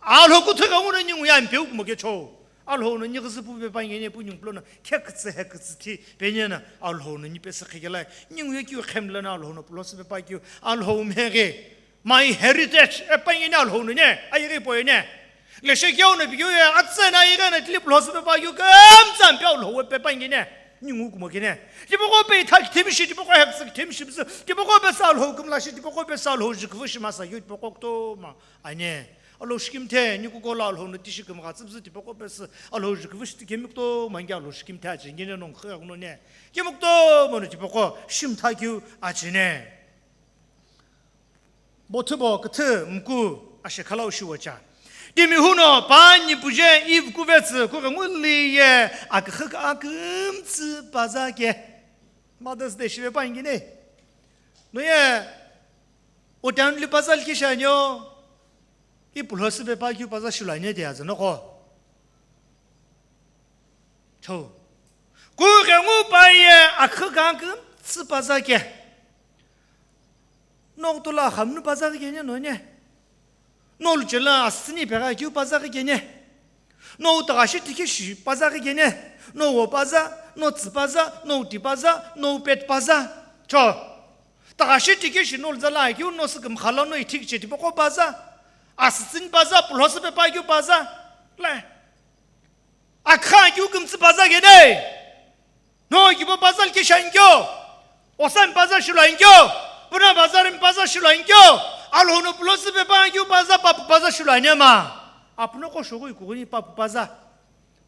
Alhou kuthu ka nguna ningu ya mpeu kumo ke cho. Alhou no ni gzi pu pe pa ngene pu ningu plono khe kzi he kzi thi pe nyena Alhou no ni pe se khegela. Ningu ye kiu khem lana Alhou no pulosi pe pa kiu Alhou mhege. My heritage e pa ngene Alhou no ne, ayeghi po ne. Le she kiu no bi kiu ye atse na ayeghi na tili pulosi pe pa kiu kam tsam pe Alhou pe pa ngene. Ningu kumo ke ne. Tipaqo pe thak thim shi, tipaqo hek sik thim shi, tipaqo pe sa Alhou kum la shi, tipaqo pe sa Alhou jik vu shi ma sa yu, tipaqo to ma. Ane, Alhou shikim the, ni ku ko la Alhou no tishi kum gha tsibzi tipaqo pe si, Alhou jik vu shi ti kemik to, mangi Alhou shikim the achi, ngene nong khe no ne. Kemik to, mono tipaqo, shim tha kiu achi ne. Bothu bo, kthu, mku, ashe khalau shi wacha. Timi huno, pa ni puje, Eve ku vetsü, ku ga nguli ye, akhe ka akum tsi paza ke. Mother's Day shive pa ngine. No ye, O town li paza lki shanyo, i pulosi pe pa kyu paza shilo ane te aza no ko. Cho. Ku ke ngu pa ye akhu ka ke tsi paza ke. Nok to la kham nu paza ke ne no ne. No lu chela asini pe ka kyu paza ke ne. No tagashi tiki shi paza ke ne. No wo paza, no tsi paza, no ti paza, no pet paza. Cho. Tagashi tiki shi no zala kyu no sikimkhala no itik che tipoko paza. Asitsin paza, pulosi pe pa kyu paza. Le. Akha kyu kimtsi paza ke ne. No kibo paza lki shankyo. Osan paza shilo ankyo. Puna paza rim paza shilo ankyo. Alhou no pulo süpe pa keu paza, papu paza shilu ani ama. Apuno ko shoghi kughuni papu paza.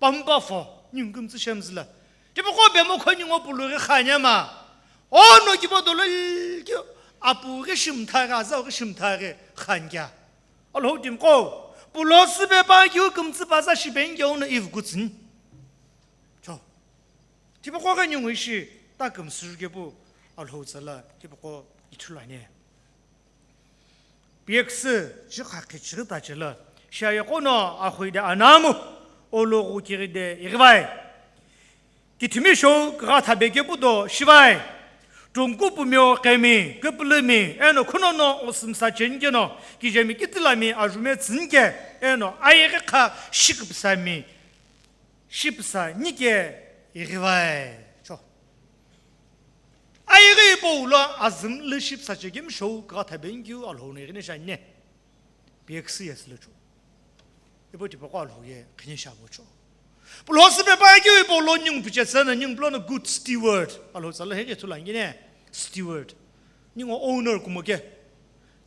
Pampa fo, ningu kümtsü shemzü la. Tipaqo bemo kho ningu pulu ghi khanya ma. Ono kibo dolo keu apu ghi shimtha ghi, aza ghi shimtha ghi khanya. Alhou timiqo, pulo süpe pa keu kümtsü paza shipe keu no ivu kutsüni. Cho. Tipaqo ghi ningu ishi ta kümsü kepu Alhou tsala tipaqo ithulu ani. Piyeküsü chikha khichighi tachila, shiayeqo no axuide anamu, ologhukiride ighivai. Kithimi shou kigha thabe kepu do shivai. Tungku pumio qemi, küpülümi, eno khunono osümsa chenikeno, kijemi kitilami ajume tsünike, eno ayeghi kha shiküpüsami, shipüsa nike ighivai. Cho. Ayeghi hipau lo azümlü shipüsa chekemi shou kigha thabe keu Alhou no ighine shiani. Piyeküsü yesü lo cho. Ipo tipaqo Alhou ye khine shavo cho. Pulo süpe pa keu hipau lo ningu pichetsü na ningu pulo no good steward. Alhou tsala heje thulu ani ne. Steward. Ningu owner kumo ke.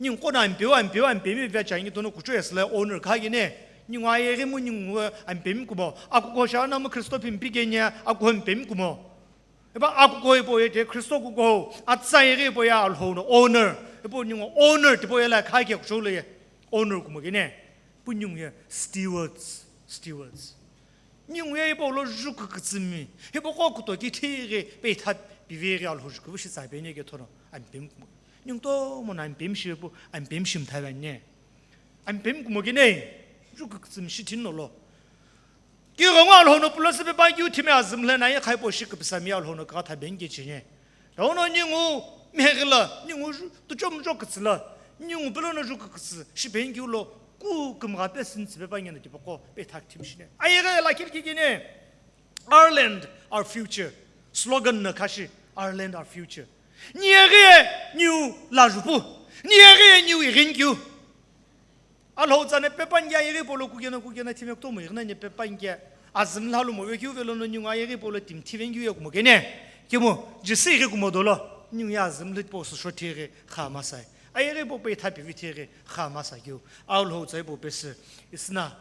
Ningu qo no ampeu, ampeu, ampemi vechangi tono kucho yesü la owner kha kene. Ningu ayeghi mu ningu ampemi kumo. Akuko shana mu Kristo pimpi kenya, akuko ampemi kumo. Ipa akuko ipo ye te Kristo kuko, atsa ayeghi ipo ya Alhou no owner. Ipo ningu owner tipo ye la kha ke kucho lo ye. Owner kumo kene. Pu ningu ye stewards, stewards. Ningu ye hipau lo ju kükütsümi, hipaqo kutoki thighi peitha pivighi Alhou ju küvü shitsa peni kethono ampemi kumo. Ningu tomo no ampemi shipu, ampemi shimtha vani. Ampemi kumo kene, ju kükütsümi shithini nolo. Keu ghengu Alhou no pulo süpe pa keu thimi azümlü na ye khaipo shiküpüsami Alhou no kigha thabe kecheni. Tauno ningu mheghi la, ningu ju, tucho mucho kütsü la, ningu pulo no ju kükütsü shipe keu lo, ku kümgha pe süntsü pe pa ngena tipaqo pe thak thim shine. Ayeghi la kil kikine. Our land, our future. Slogan na khashi, our land, our future. Ni yeghi ye niu la jupu. Ni yeghi ye niu ighini keu. Alhou tsane pepa nge ayeghi hipau lo kukena kukena thime kutomo ighina ne pepa nge azümlü halu mo vekeu velo no ningu ayeghi hipau lo timi thive keu ye kumo kene. Kemu, Jisü ighi kumo dolo, ningu ye azümlü hipau süsho thighi kha masai. Ayeghi hipau peitha pivi thighi kha masa keu. Alhou tsa hipau pesü. Isna,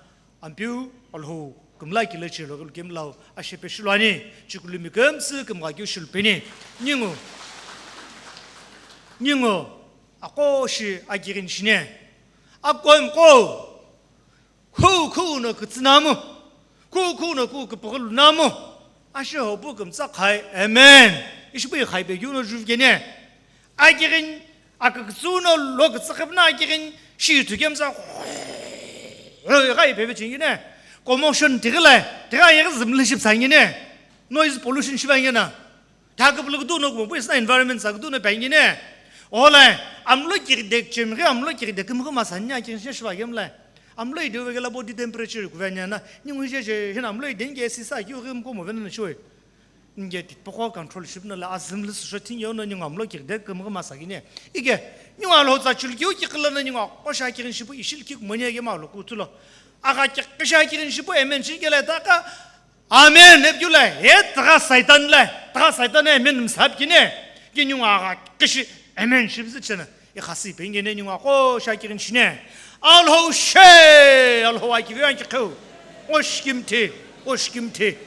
ampeu, Alhou, kümla kile chilo kemlau, ashepe shilu ani, chikulumi kümsü kümgha keu shilu peni. Ningu. Ningu. Aqo shi akirin shine. Akoim qo. Khu khu no kütsünamu. Khu khu no ku küpüghü lunamu. Ashi hopu kümtsa khai. Amen. Ishipu ikhai pe keu no juvi kene. Akirin akükütsü no lo kütsü khapna akirin shi thu kemtsa. Ghai pe pe chingine. Commotion tighi lai. Tighi ayeghi zümlü shipsa ngine. Noise pollution shiva ngina. Taküpülü kutu no kumo, pu isna environment sa kutu no pengine. Ola, amlo kirdek chemghi, amlo kirdek kümghi masanya kirshe shiva gemla. Amlo ideu vegela body temperature kuvenya na, ningu je je, hina amlo idenge sisa kiu ghi mkomo vena na shoi. Nge tipaqo control ship na la azümlü süsho thing yo no ningu amlo kirdek kümghi masakine. Ike, ningu Alhou tsa chul kiu kikila na ningu aqo sha kirin shipu ishil kik manya gema lo kutulo. Aga kik sha kirin shipu amen shi gela ta ka, Amen, nepikeu la, he tagha Saitan la, tagha Saitan amen msap kine, kini ngwa gha kishi, amen shibzi chena, ikhasi pengene ni ngwa ko sha kirin shine. Alhou she, Alhou akivi anki kheu, oshkimthi, oshkimthi.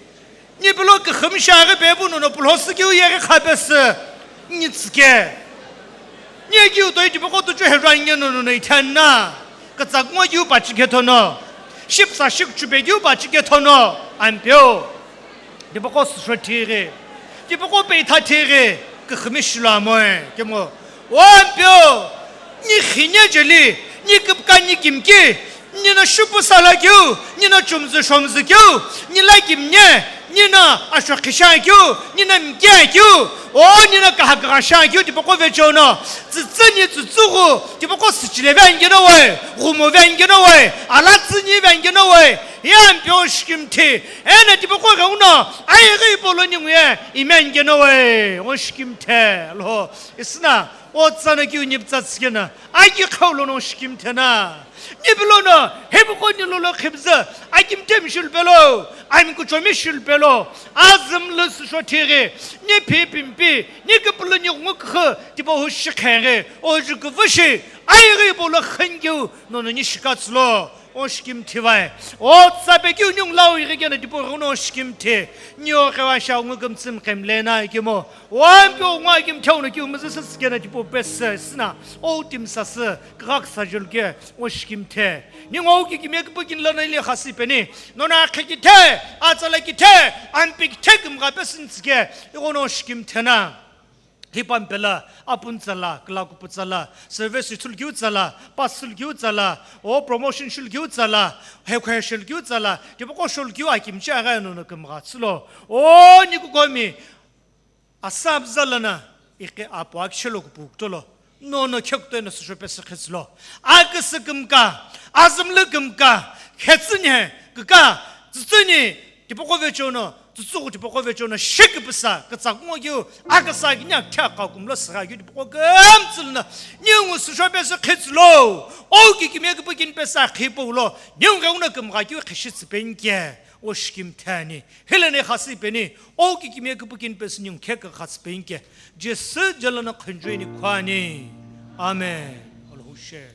Ni pulo kikhim shaghi pepu nono pulo sikeu yeghi khapesi, ni tsike. Ni kiu toi tipaqo tuchu hejuange nono no ithanna. Kütsakungo kiu pachi kethono. Shipsa shikchupe kiu pachi kethono. Ampeu. Tipaqo süsho thighi. Tipaqo peitha thighi. Kikhimi shilu amoe. Kemo. O ampeu. Ni khine jeli. Ni küpka ni kimki. Nino shupu sala keu, nino chumzü shomzü keu, nila kimne, nino ashokhisha keu, nino mkia keu, o nino kahakagha sha keu, tipaqo vechono, tsütsü ni tsütsüghu, tipaqo süchile vengeno we, ghumo vengeno we, ala tsüni vengeno we, yampio shikimthi, eno tipaqo ghenguno, ayeghi polo ninguye, imengeno we, o shikimthe, lo, isna, o tsana keu niptsa tsikena, aki khaulono shikimthena. Nipilono, he Piko ni lolo khibzü, akimtemi shilupelo, amikuchomi shilupelo, azümlu süsho thighi, ni phi pimpi, ni kipulu ni ngukhu, tipau hu shikheghi, o jukuvushi, aighi bolo khangiu, nono ni shikatsülo, o shikimthi vai. O tsape kiu ni nglau ighi kena tipau ghuno o shikimthi, ni o khewa sha ngukümtsüm khemlena ikimo, o ampi o ngwa kimtheu no kiu mzü sü sikena tipau pese, sina, o timsa sü, kghak sajul ke, o shikimthe. Ningu ki kimye kipu kin lono ili khasi peni. Nona khikithe, atsala kithe, ampi kithe kimgha pesin tsike. Ighono shikimthena. Hipampela, apun tsala, kla kupu tsala, service ithul kiu tsala, pass ithul kiu tsala, o promotion shul kiu tsala, hekhwe shul kiu tsala, tipoko shul kiu akimchi aga nono kimgha tsilo. O nikukomi, Asa abza lana, iqi apu akishelo kupu kutolo, nono khekutoi no süsho pesi khitsülo. Aküsü kümka, azümlu kümka, khetsüni, küka, tsütsüni, tipoko vechono, tsütsüghu tipoko vechono, shekipüsa, kütsakungo kiu, aküsa kinya kya kakumlo sira kiu tipoko kümtsülna, ningu süsho pesi khitsülo, o ki kimye kipu kin pesa khipoulo, ningu geuno kümgha kiu khishitsü penke, o shikimthani. Hileni khasi peni, o ki kimye kipu kin pesi ningu khe kha khasi penke. Jesu jalana khunjweni khwani. Amen. Alhushe.